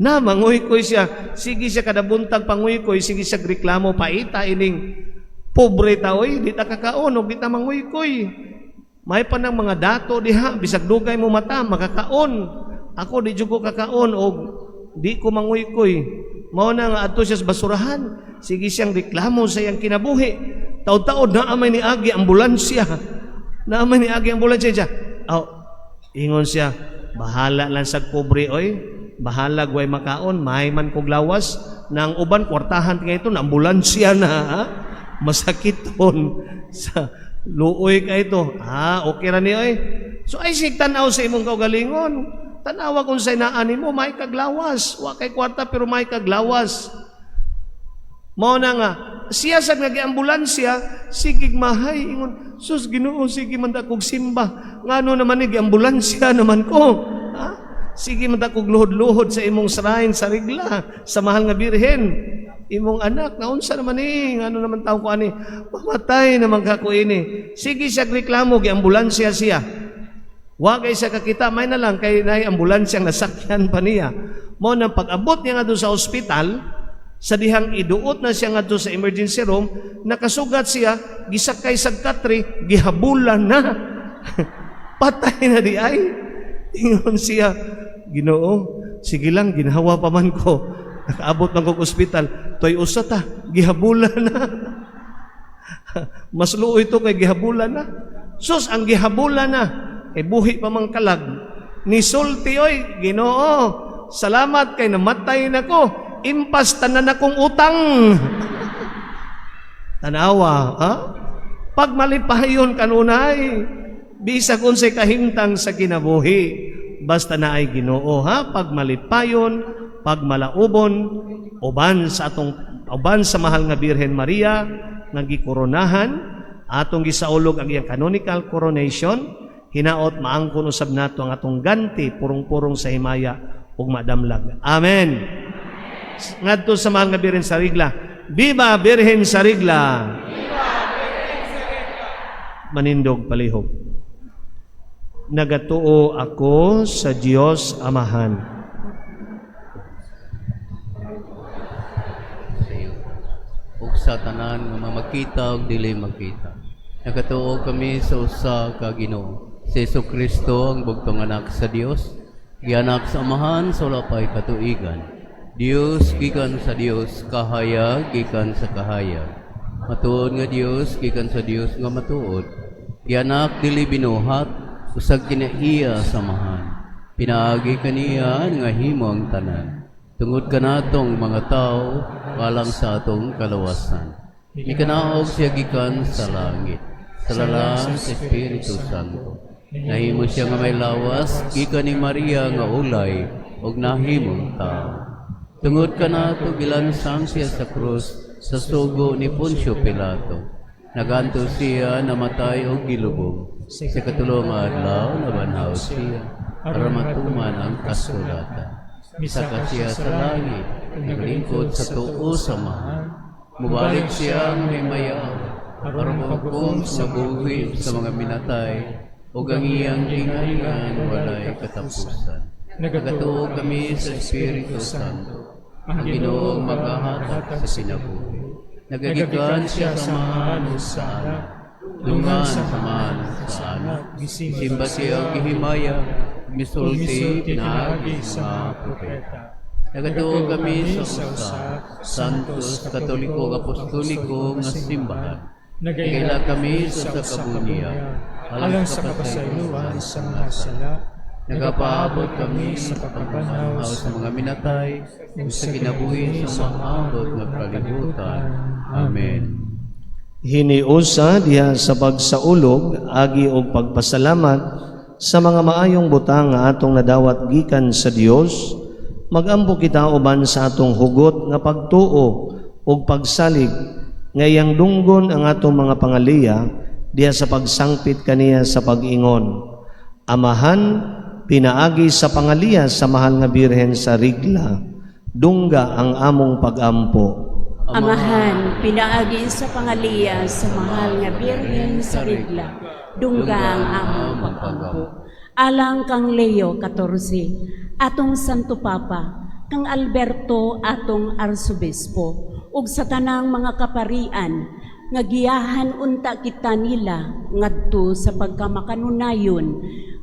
Na manguykoy siya, sige siya kada buntag panguykoy, sige siya reklamo, "Paita ining pobre ta oy, di ta kakaon og di ta manguykoy. May pa ng mga dato diha, bisag dugay mo mata makakaon. Ako di jud ko kakaon og di ko manguykoy." Mao na nga adto siya sa basurahan, sige siyang reklamo sa iyang kinabuhi. Taod-taod naa may niagi ambulansya. Naa may niagi ambulansya siya. Oh, ingon siya, "Bahala lang sa pobre oy. Bahala way makaon, may man kog lawas." Nang uban kwartahan nga ito na ambulansya na, ha? Masakiton sa luoy ka ito. Ah, okay ra ni oy. So ay sig tan-aw sa imong kaugalingon. Tanawa kung sa naa nimo, may kaglawas. Wa kay kwarta pero may kaglawas. Mao na nga siya sa nag-ambulansya, sigig mahay, ingon, "Sus Ginoo, sige man ta kog simba. Ngano naman ni ambulansya naman ko? Ha? Sige man ta kog luhod-luhod sa imong shrine sa Rigla, sa mahal nga birhen. Imong anak, naunsa naman ni, ngano naman tao ko ani, mamatay naman ka ko ini." Sige siya reklamo, giambulansya siya. Wa kay siya kakita, may na lang kay nay ambulansya ang nasakyan pa niya. Mao nang pag-abot niya nga sa ospital, sa dihang iduot na siya ngadto sa emergency room, nakasugat siya, gisakay sa katre, gihabulan na. Patay na di ay. Ingon siya, "Ginoo, sige lang, ginhawa pa man ko. Nakaabot man kog ospital, toy usa ta, gihabulan na. Mas luoy to kay gihabulan na." Sus, ang gihabulan na, kay buhi pa mang kalag. Nisulti oy, "Ginoo, salamat kay namatay na ko. Impas tanan akong utang." Tanawa, ha? Pagmalipayon kanunay, bisag unsay kahimtang sa kinabuhi, basta na ay Ginoo, ha? Pagmalipayon, pagmalaubon, uban sa atong uban sa mahal nga Birhen Maria nga gikoronahan, atong gisaulog ang iyang canonical coronation, hinaot maangkon usab nato ang atong ganti purong-purong sa himaya ug madamlag. Amen. Ngadto sa mahal nga Birhen sa Rigla. Viva Birhen sa Rigla! Manindog palihog. Nagatuo ako sa Dios Amahan. Sa iyo ug sa tanan nga mga makita ug dili makita. Nagatuo kami sa usa ka Ginoo, si Hesus Kristo, ang bugtong anak sa Dios, gianak sa Amahan sa wala pa'y katuigan. Dios gikan sa Dios, kahayag gikan sa kahayag. Matuod nga Dios gikan sa Dios nga matuod. Gianak, dili binuhat, usag kinaiya sa Amahan. Pinaagi kaniya nga himo ang tanan. Tungod kanatong mga tao, alang sa atong kalawasan. Mikanaog siya gikan sa langit, sa lalang sa Espiritu Santo. Nahimo siya nga may lawas, gikan ni Maria nga ulay, ug nahimong tao. Tungod kanato gilansang siya sa krus sa sugo ni Poncio Pilato. Nagantos siya, namatay og gilubong. Sa ikatulo nga adlaw nabanhaw siya aron matuman ang kasulatan. Misaka siya sa langit, naglingkod sa tuo sa Amahan. Mubalik siya nga himayaon aron maghukom sa buhi ug sa mga minatay, ug ang iyang gingharian walay katapusan. Nagatuo kami sa Espiritu Santo, ang Ginoong magahatag sa kinabuhi. Nagagikan siya sa Amahan ug sa Anak. Dungan sa Amahan, sa Anak, gisimba siya og gihimaya, misulti pinaagi sa mga propeta. Nagatuo kami sa usa, Santos, Katoliko, Apostoliko nga simbahan. Nagaila kami sa usa ka bunyag, alang sa kapasayloan sa mga sala, Nagapaabot kami sa pagkabanhaw sa mga minatay, ug sa kinabuhi sa maabot nga kalibutan. Amen. Hiniusa diha sa pagsaulog, agi og pagpasalamat sa mga maayong butang nga atong nadawat gikan sa Dios, magampo kita uban sa atong hugot nga pagtuo ug pagsalig nga iyang dunggon ang atong mga pangaliya diha sa pagsangpit kaniya sa pag-ingon. Amahan, pinaagi sa pangaliya sa mahal nga Birhen sa Rigla, dungga ang among pagampo. Amahan, pinaagi sa pangaliya sa mahal nga Birhen sa Rigla, dungga ang among pag-ampo. Alang kang Leo 14, atong Santo Papa, kang Alberto atong Arsobispo, ug sa tanang mga kaparian, nga giyahan unta kita nila ngadto sa pagkamakanunayon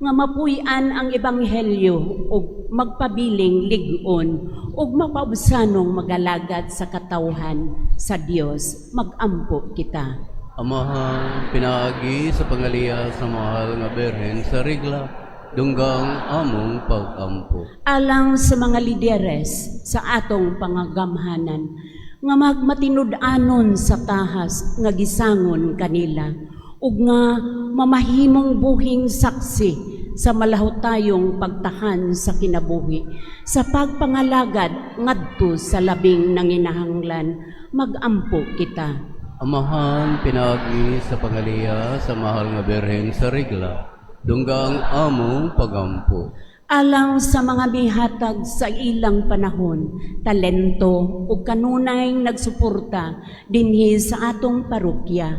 nga mapuy-an ang ebanghelyo ug magpabiling lig-on ug mapaubsanong magalagad sa katawhan sa Dios. Magampo kita. Amahan, pinaagi sa pangaliya sa mahal nga Birhen sa Rigla, dungga ang among pagampo. Alang sa mga lideres sa atong pangagamhanan nga magmatinud-anon sa tahas nga gisangon kanila ug nga mamahimong buhing saksi sa malahutayong pagtahan sa kinabuhi sa pagpangalagad ngadto sa labing nanginahanglan. Magampo kita. Amahan, pinaagi sa pangaliya sa mahal nga Birhen sa Rigla, dungga ang among pagampo. Alang sa mga mihatag sa ilang panahon, talento ug kanunay nagsuporta dinhi sa atong parokya,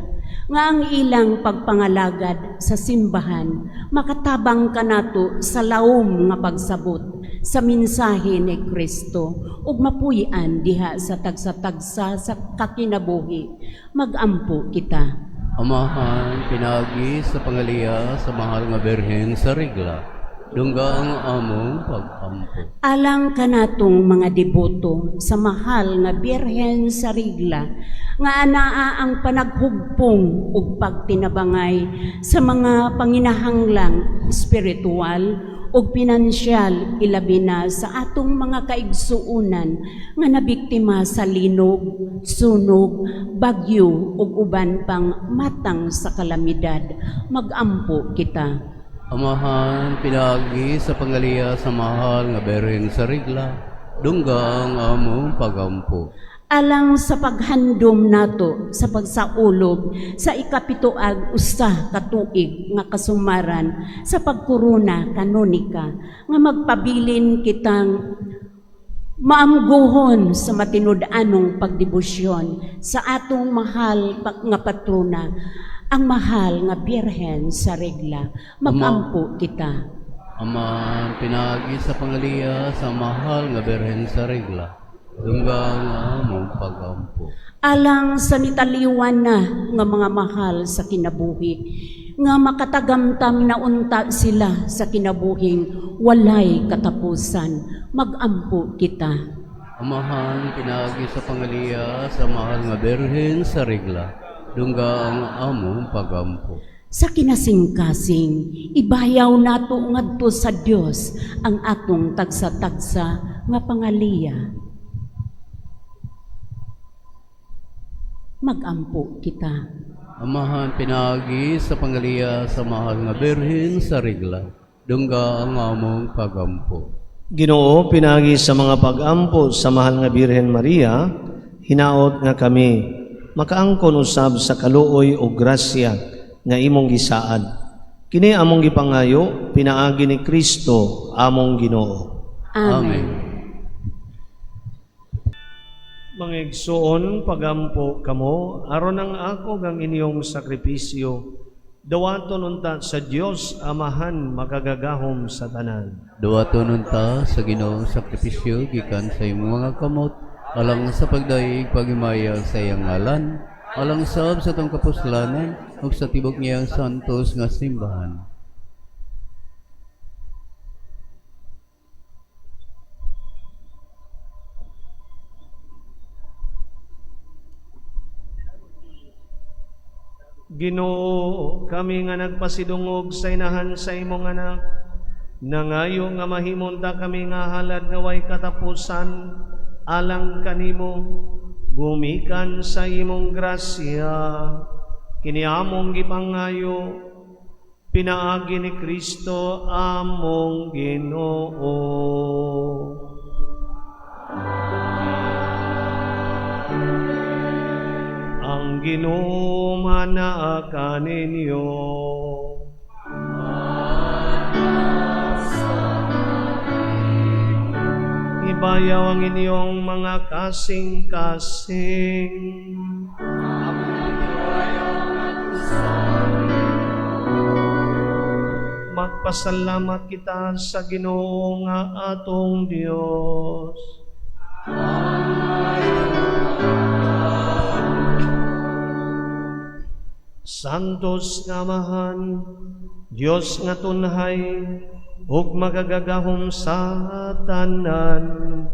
nga ang ilang pagpangalagad sa simbahan makatabang kanato sa laom nga pagsabot sa mensahe ni Kristo ug mapuy-an diha sa tagsa-tagsa sa kakinabuhi. Magampo kita. Amahan, pinaagi sa pangaliya sa mahal nga Birhen sa Rigla, dungga ang among pagampo. Alang kanatong mga deboto sa mahal nga Birhen sa Rigla, nga anaa ang panaghugpong ug pagtinabangay sa mga panginahanglang espiritual ug pinansyal, ilabi na sa atong mga kaigsuonan nga nabiktima sa linog, sunog, bagyo ug uban pang matang sa kalamidad. Magampo kita. Amahan, pinaagi sa pangaliya sa mahal nga Birhen sa Rigla, dungga ang among pagampo. Alang sa paghandom nato sa pagsaulog sa 71 ka tuig nga kasumaran sa pagkorona kanonika, nga magpabilin kitang maamguhon sa matinud-anong pagdebosyon sa atong mahal nga patrona, ang mahal nga Birhen sa Regla. Magampo kita. Amahan, pinaagi sa pangaliya sa mahal nga Birhen sa Regla, dungga ang among pagampo. Alang sa nitaliwan na nga mga mahal sa kinabuhi, nga makatagamtam na unta sila sa kinabuhing walay katapusan. Magampo kita. Amahan, pinaagi sa pangaliya sa mahal nga Birhen sa Regla, dungga ang among pagampo. Sa kinasingkasing, ibayaw nato ngadto sa Dios ang atong tagsa-tagsa nga pangaliya. Magampo kita. Amahan, pinaagi sa pangaliya sa mahal nga Birhen sa Regla, dungga ang among pagampo. Ginoo, pinaagi sa mga pagampo sa mahal nga Birhen Maria, hinaot nga kami makaangkon usab sa kaluoy o grasya nga imong gisaad. Kini among gipangayo pinaagi ni Kristo among Ginoo. Amen. Mga igsoon, pagampo kamo aron ang ako gang inyong sakripisyo dawaton unta sa Dios Amahan makagagahom sa tanan. Duwaton unta sa Ginoo sakripisyo gikan sa imong mga kamot alang sa pagdaig paghimaya sa iyang ngalan, Alang sab sa atong kapuslanan ug sa tibok niyang santos nga simbahan. Ginoo, kami nga nagpasidungog sa inahan sa imong anak, nangayo nga mahimonta kami nga halad nga way katapusan alang kanimo, gumikan sa imong grasya, kini among gipangayo, pinaagi ni Kristo among Ginoo. Ang Ginoo manaa kaninyo. Ibayaw ang inyong mga kasing-kasing. Magpasalamat kita sa Ginoo nga atong Dios. Santos nga Amahan, Dios nga tunhay, ug makagagahom sa tanan,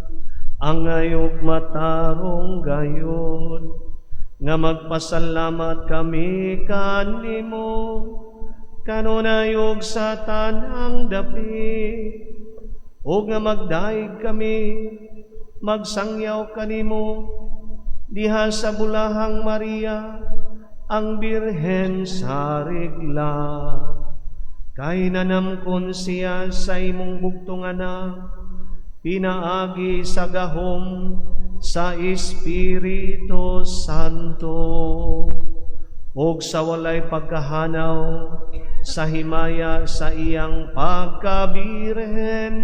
angay ug matarong gayon, nga magpasalamat kami kanimo, kanunay ug sa tanang dapit, ug nga magdaig kami, magsangyaw kanimo, diha sa bulahang Maria, ang Birhen sa regla. Kay nanamkon siya sa imong bugtong anak, pinaagi sa gahom sa Espiritu Santo, ug sa walay pagkahanaw sa himaya sa iyang pagkabirhen,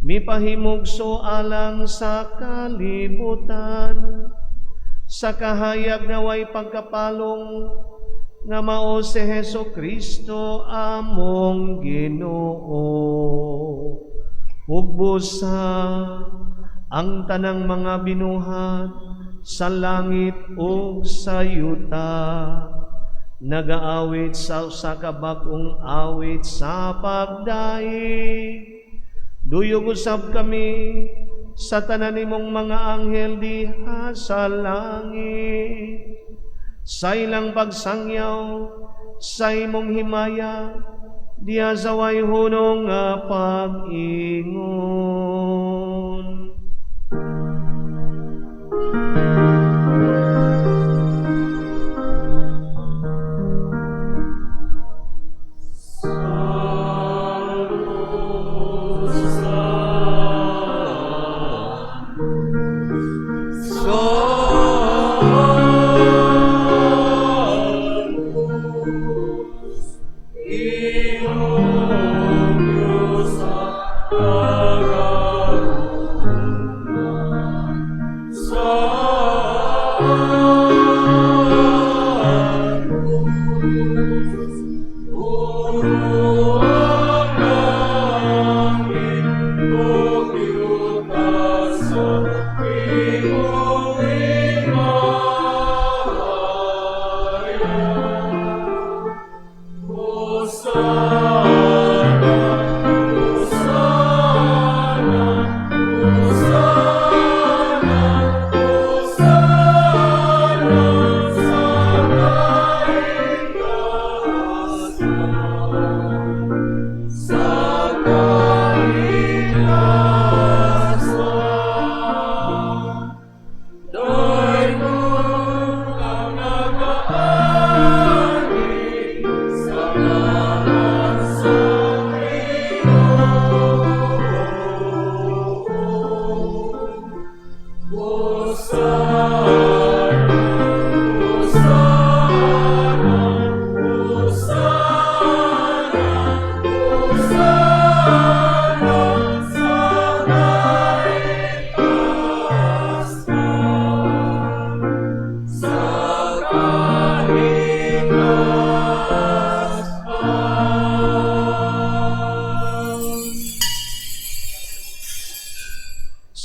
mipahimugso alang sa kalibutan, sa kahayag nga way pagkapalong nga mao si Hesus Kristo among Ginoo. Ug busa ang tanang mga binuhat sa langit ug sa yuta nagaawit sa usa ka bag-ong awit sa pagdaig. Duyog usab kami sa tanan nimong mga anghel diha sa langit. Sa ilang pagsangyaw, sa imong himaya, diha sa way hunong nga pag-ingon.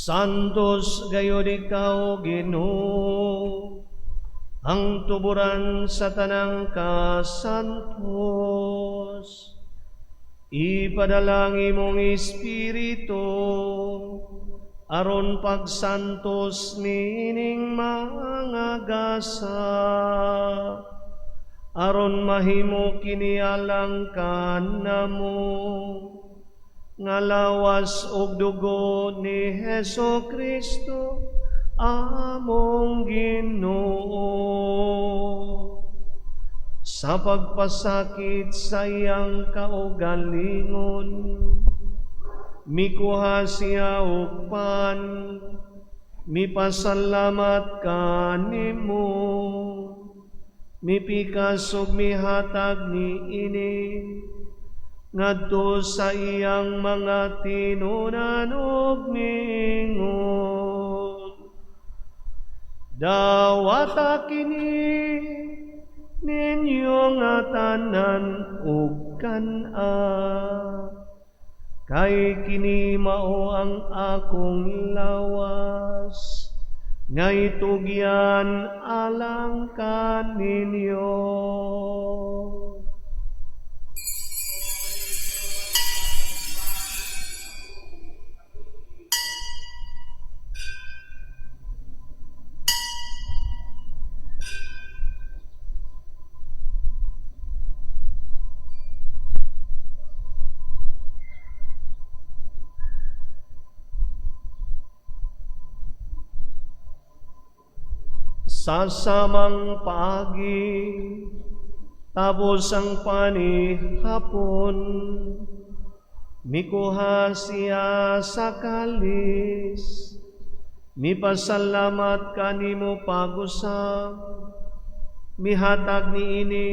Santos gayud ikaw, Ginoo. Ang tuburan sa tanang kasantos. Ipadala ang imong Espiritu aron pagsantos niining mga gasa, aron mahimo kini alang kanamo nga lawas ug dugo ni Hesu Kristo among Ginoo. Sa pagpasakit sa iyang kaugalingon, mikuha siya og pan, mipasalamat kanimo, mipikas ug mihatag niini ngadto sa iyang mga tinun-an ug miingon: "Dawata kini ninyo nga tanan ug kan-a, kay kini mao ang akong lawas nga itugyan alang kaninyo." Sa samang paagi, tapos ang panihapon, mikuha siya sa kalis, mipasalamat kanimo pag-usab, mihatag niini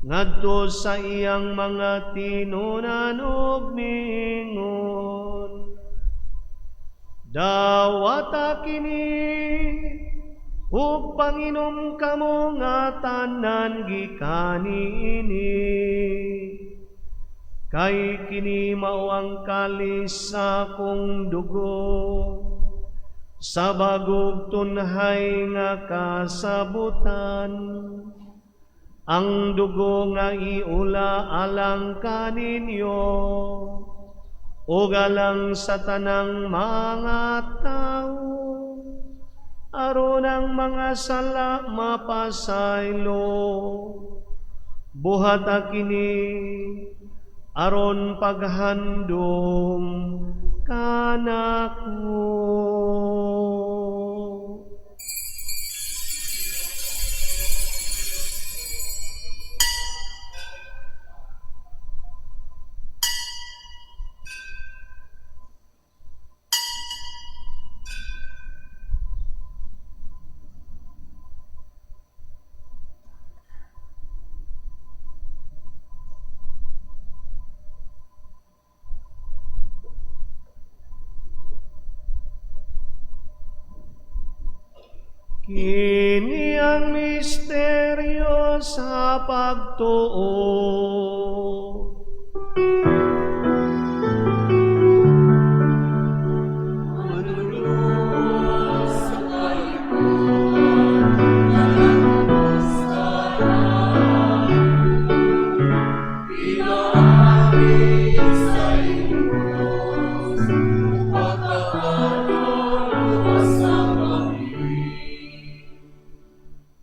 ngadto sa iyang mga tinun-an ug miingon: "Dawata kini ug panginom kamo nga tanan gikan niini, kay kini mao ang kalis sa akong dugo sa bag-ong tunhay nga kasabutan, ang dugo nga iula alang kaninyo ug alang sa tanang mga tawo, aron ang mga sala mapasaylo. Buhata kini aron paghandom kanako." Kini ang misteryo sa pagtuo.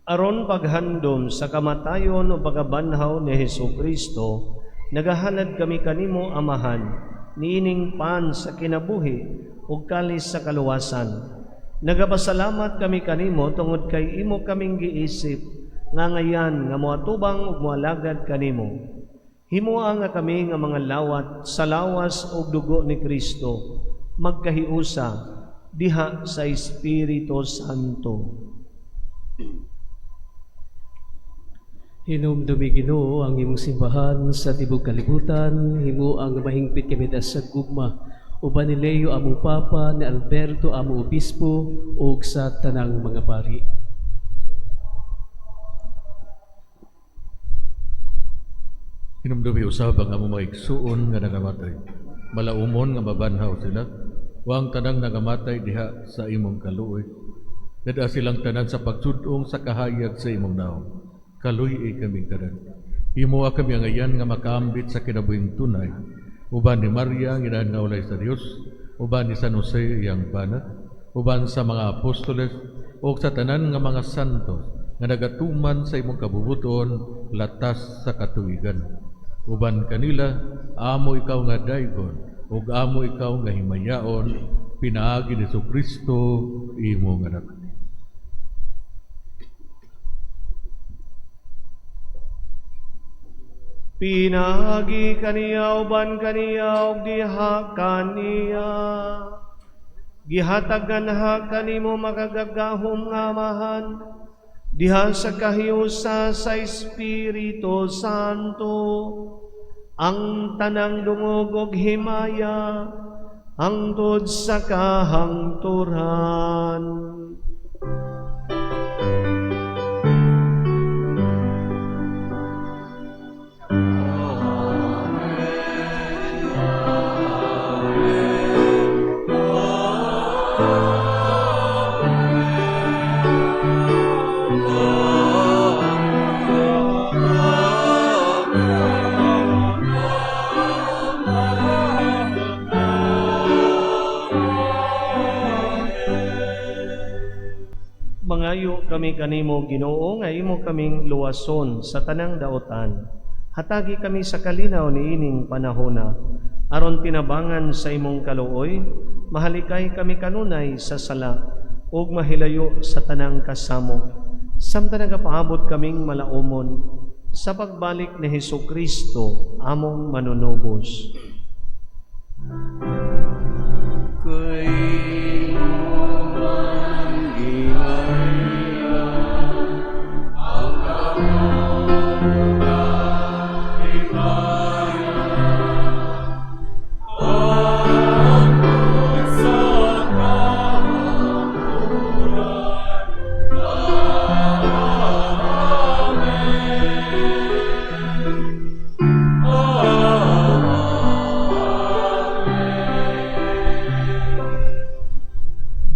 Aron paghandom sa kamatayon o pagkabanhaw ni Hesu Kristo, nagahalad kami kanimo, Amahan, niining pan sa kinabuhi ug kalis sa kaluwasan. Nagapasalamat kami kanimo tungod kay imo kaming giisip nga ngayan nga moatubang ug moalagad kanimo. Himoa nga kami nga mga lawat sa lawas ug dugo ni Kristo magkahiusa diha sa Espiritu Santo. Hinumdumi, Ginoo, ang imong simbahan sa tibok kalibutan, himoa nga mahingpit kami sa gugma uban ni Leo among Papa, ni Alberto among Obispo ug sa tanang mga pari. Hinumdumi usab ang among mga igsuon nga nagamatay. Malaumon nga mabanhaw sila, ug ang tanang nagamatay diha sa imong kaluoy. Dada silang tanan sa pagsudong sa kahayag sa imong naong. Kaluy-i kaming tanan. Imo kami angayan nga makaambit sa kinabuhing tunay. Uban ni Maria, ang inahan nga ulay sa Dios, uban ni San Jose iyang bana, uban sa mga apostoles, o sa tanan nga mga santos nga nagatuman sa imong kabubuton latas sa katuigan. Uban kanila, amo ikaw nga daygon, ug amo ikaw nga himayaon, pinaagi ni Kristo imong anak. Pinaagi kaniya uban kaniya ug diha kaniya. Gihatag ganha kanimo makagagahom nga Amahan diha sa kahiusa sa Espiritu Santo ang tanang dungog ug himaya hangtod sa kahangturan. Mangayo kami kanimo Ginoo nga imo kaming luwason sa tanang daotan. Hatagi kami sa kalinaw niining panahona aron tinabangan sa imong kaluoy, mahalikay kami kanunay sa sala ug mahilayo sa tanang kasamok. Samtang nagapaabot kaming malaumon sa pagbalik ni Hesus Kristo among manunubos. Kay man gingharian ang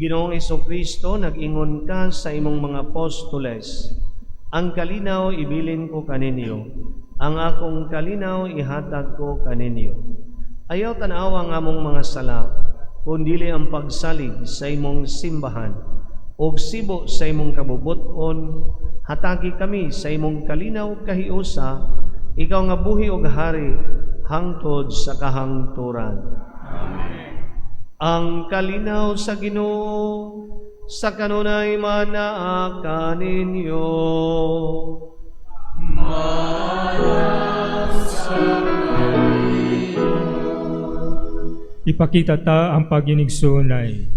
Ginoong Kristo, nag-ingon ka sa imong mga apostoles, ang kalinaw ibilin ko kaninyo, ang akong kalinaw ihatag ko kaninyo. Ayaw tanawa ang among mga sala, kundili ang pagsalig sa imong simbahan, ug sibo sa imong kabubuton, hatagi kami sa imong kalinaw ug kahiusa, ikaw nga buhi ug hari, hangtod sa kahangturan. Ang kalinaw sa Ginoo sa kanunay manaa kaninyo. Ipakita ta ang paginigsunay.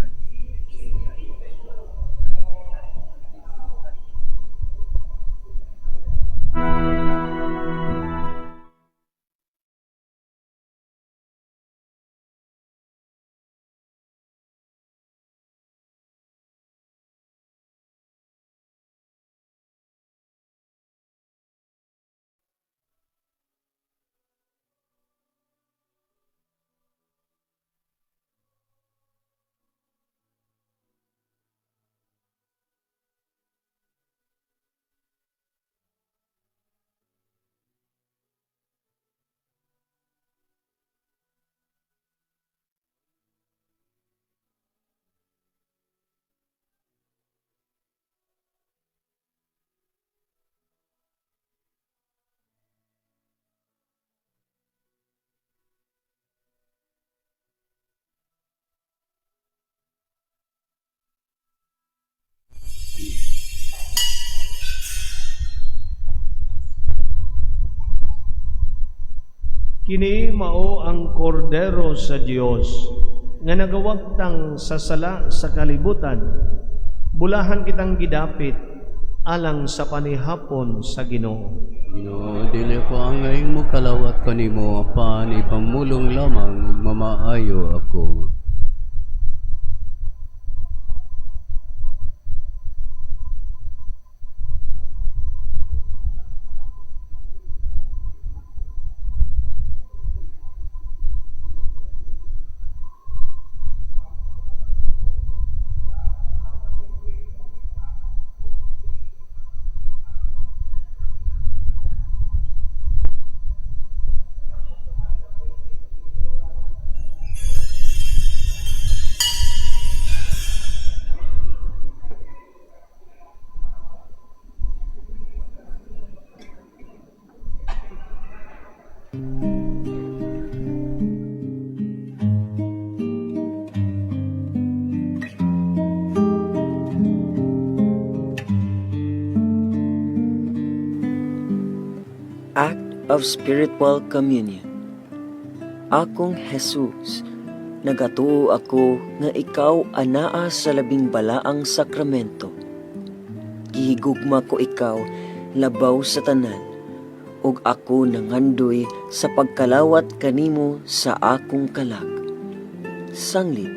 Kini mao ang kordero sa Dios nga nagawagtang sa sala sa kalibutan. Bulahan kitang gidapit alang sa panihapon sa Ginoo. Ginoo, dili ko angay mo kalawat kanimo apan ipamulong lamang ug mamaayo ako. of Spiritual Communion. Akong Jesus, nagatuo ako nga ikaw anaa sa labing balaang sakramento. Gihigugma ko ikaw labaw sa tanan, ug ako nangandoy sa pagkalawat kanimo sa akong kalag. Sanglit,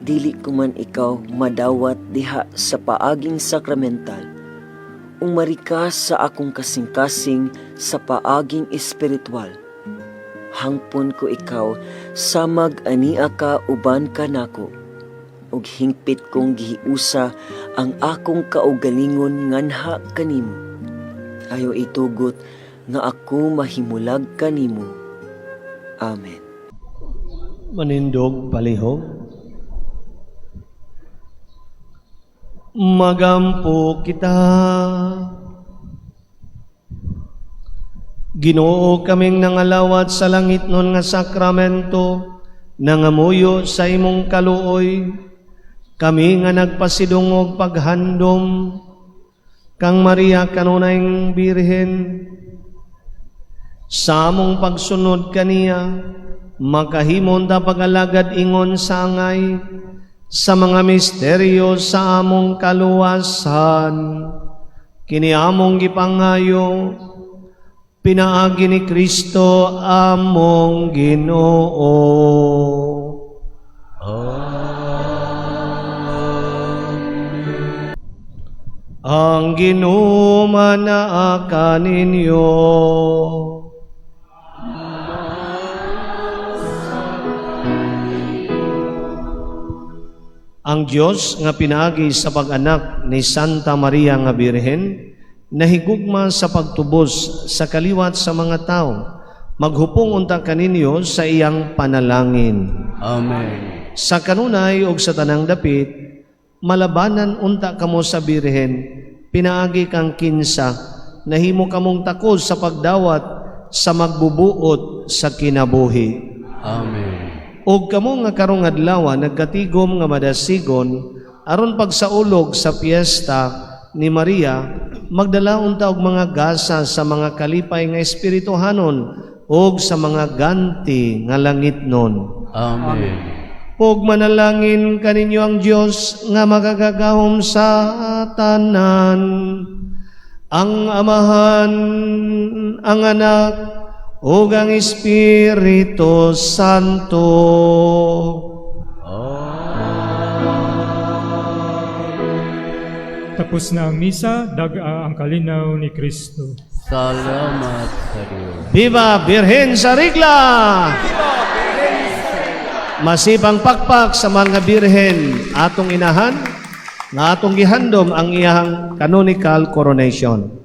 dili ko man ikaw madawat diha sa paaging sakramental, umari ka sa akong kasing-kasing sa paaging espiritual. Hangpon ko ikaw samag ania ka uban kanako, ug hingpit kong gihiusa ang akong kaugalingon nganha kanimo. Ayaw itugot nga ako mahimulag kanimo. Amen. Manindog palihog. Magampo kita. Ginoo, kaming nangalawat sa langit nun nga sakramento, nangamuyo sa imong kaluoy. Kami nga nagpasidungog paghandom kang Maria kanunayng Birhen. Sa among pagsunod kaniya, makahimon ta pag-alagad ingon sa angay sa mga misteryo sa among kaluwasan. Kini among gipangayo, pinaagi ni Kristo among Ginoo. Amen. Ang Ginoo manaa kaninyo. Ang Dios nga pinaagi sa pag-anak ni Santa Maria nga Birhen, nahigugma sa pagtubos sa kaliwat sa mga tao, maghupong unta kaninyo sa iyang panalangin. Amen. Sa kanunay og sa tanang dapit, malabanan unta kamo sa Birhen, pinaagi kang kinsa, nahimo kamong takos sa pagdawat sa magbubuot sa kinabuhi. Amen. Og kamo nga karong adlaw nagkatigom nga madasigon aron pagsaulog sa piyesta ni Maria, magdala unta og mga gasa sa mga kalipay nga espirituhanon og sa mga ganti nga langitnon. Amen. Ug manalangin kaninyo ang Dios nga makagagahom sa tanan, ang Amahan, ang Anak, ug ang Espiritu Santo. Amen. Tapos na ang misa, dag-a ang kalinaw ni Kristo. Salamat sa Diyos. Viva Birhen sa Rigla! Masibang pakpak sa mga birhen atong inahan nga atong gihandom ang iyang canonical coronation.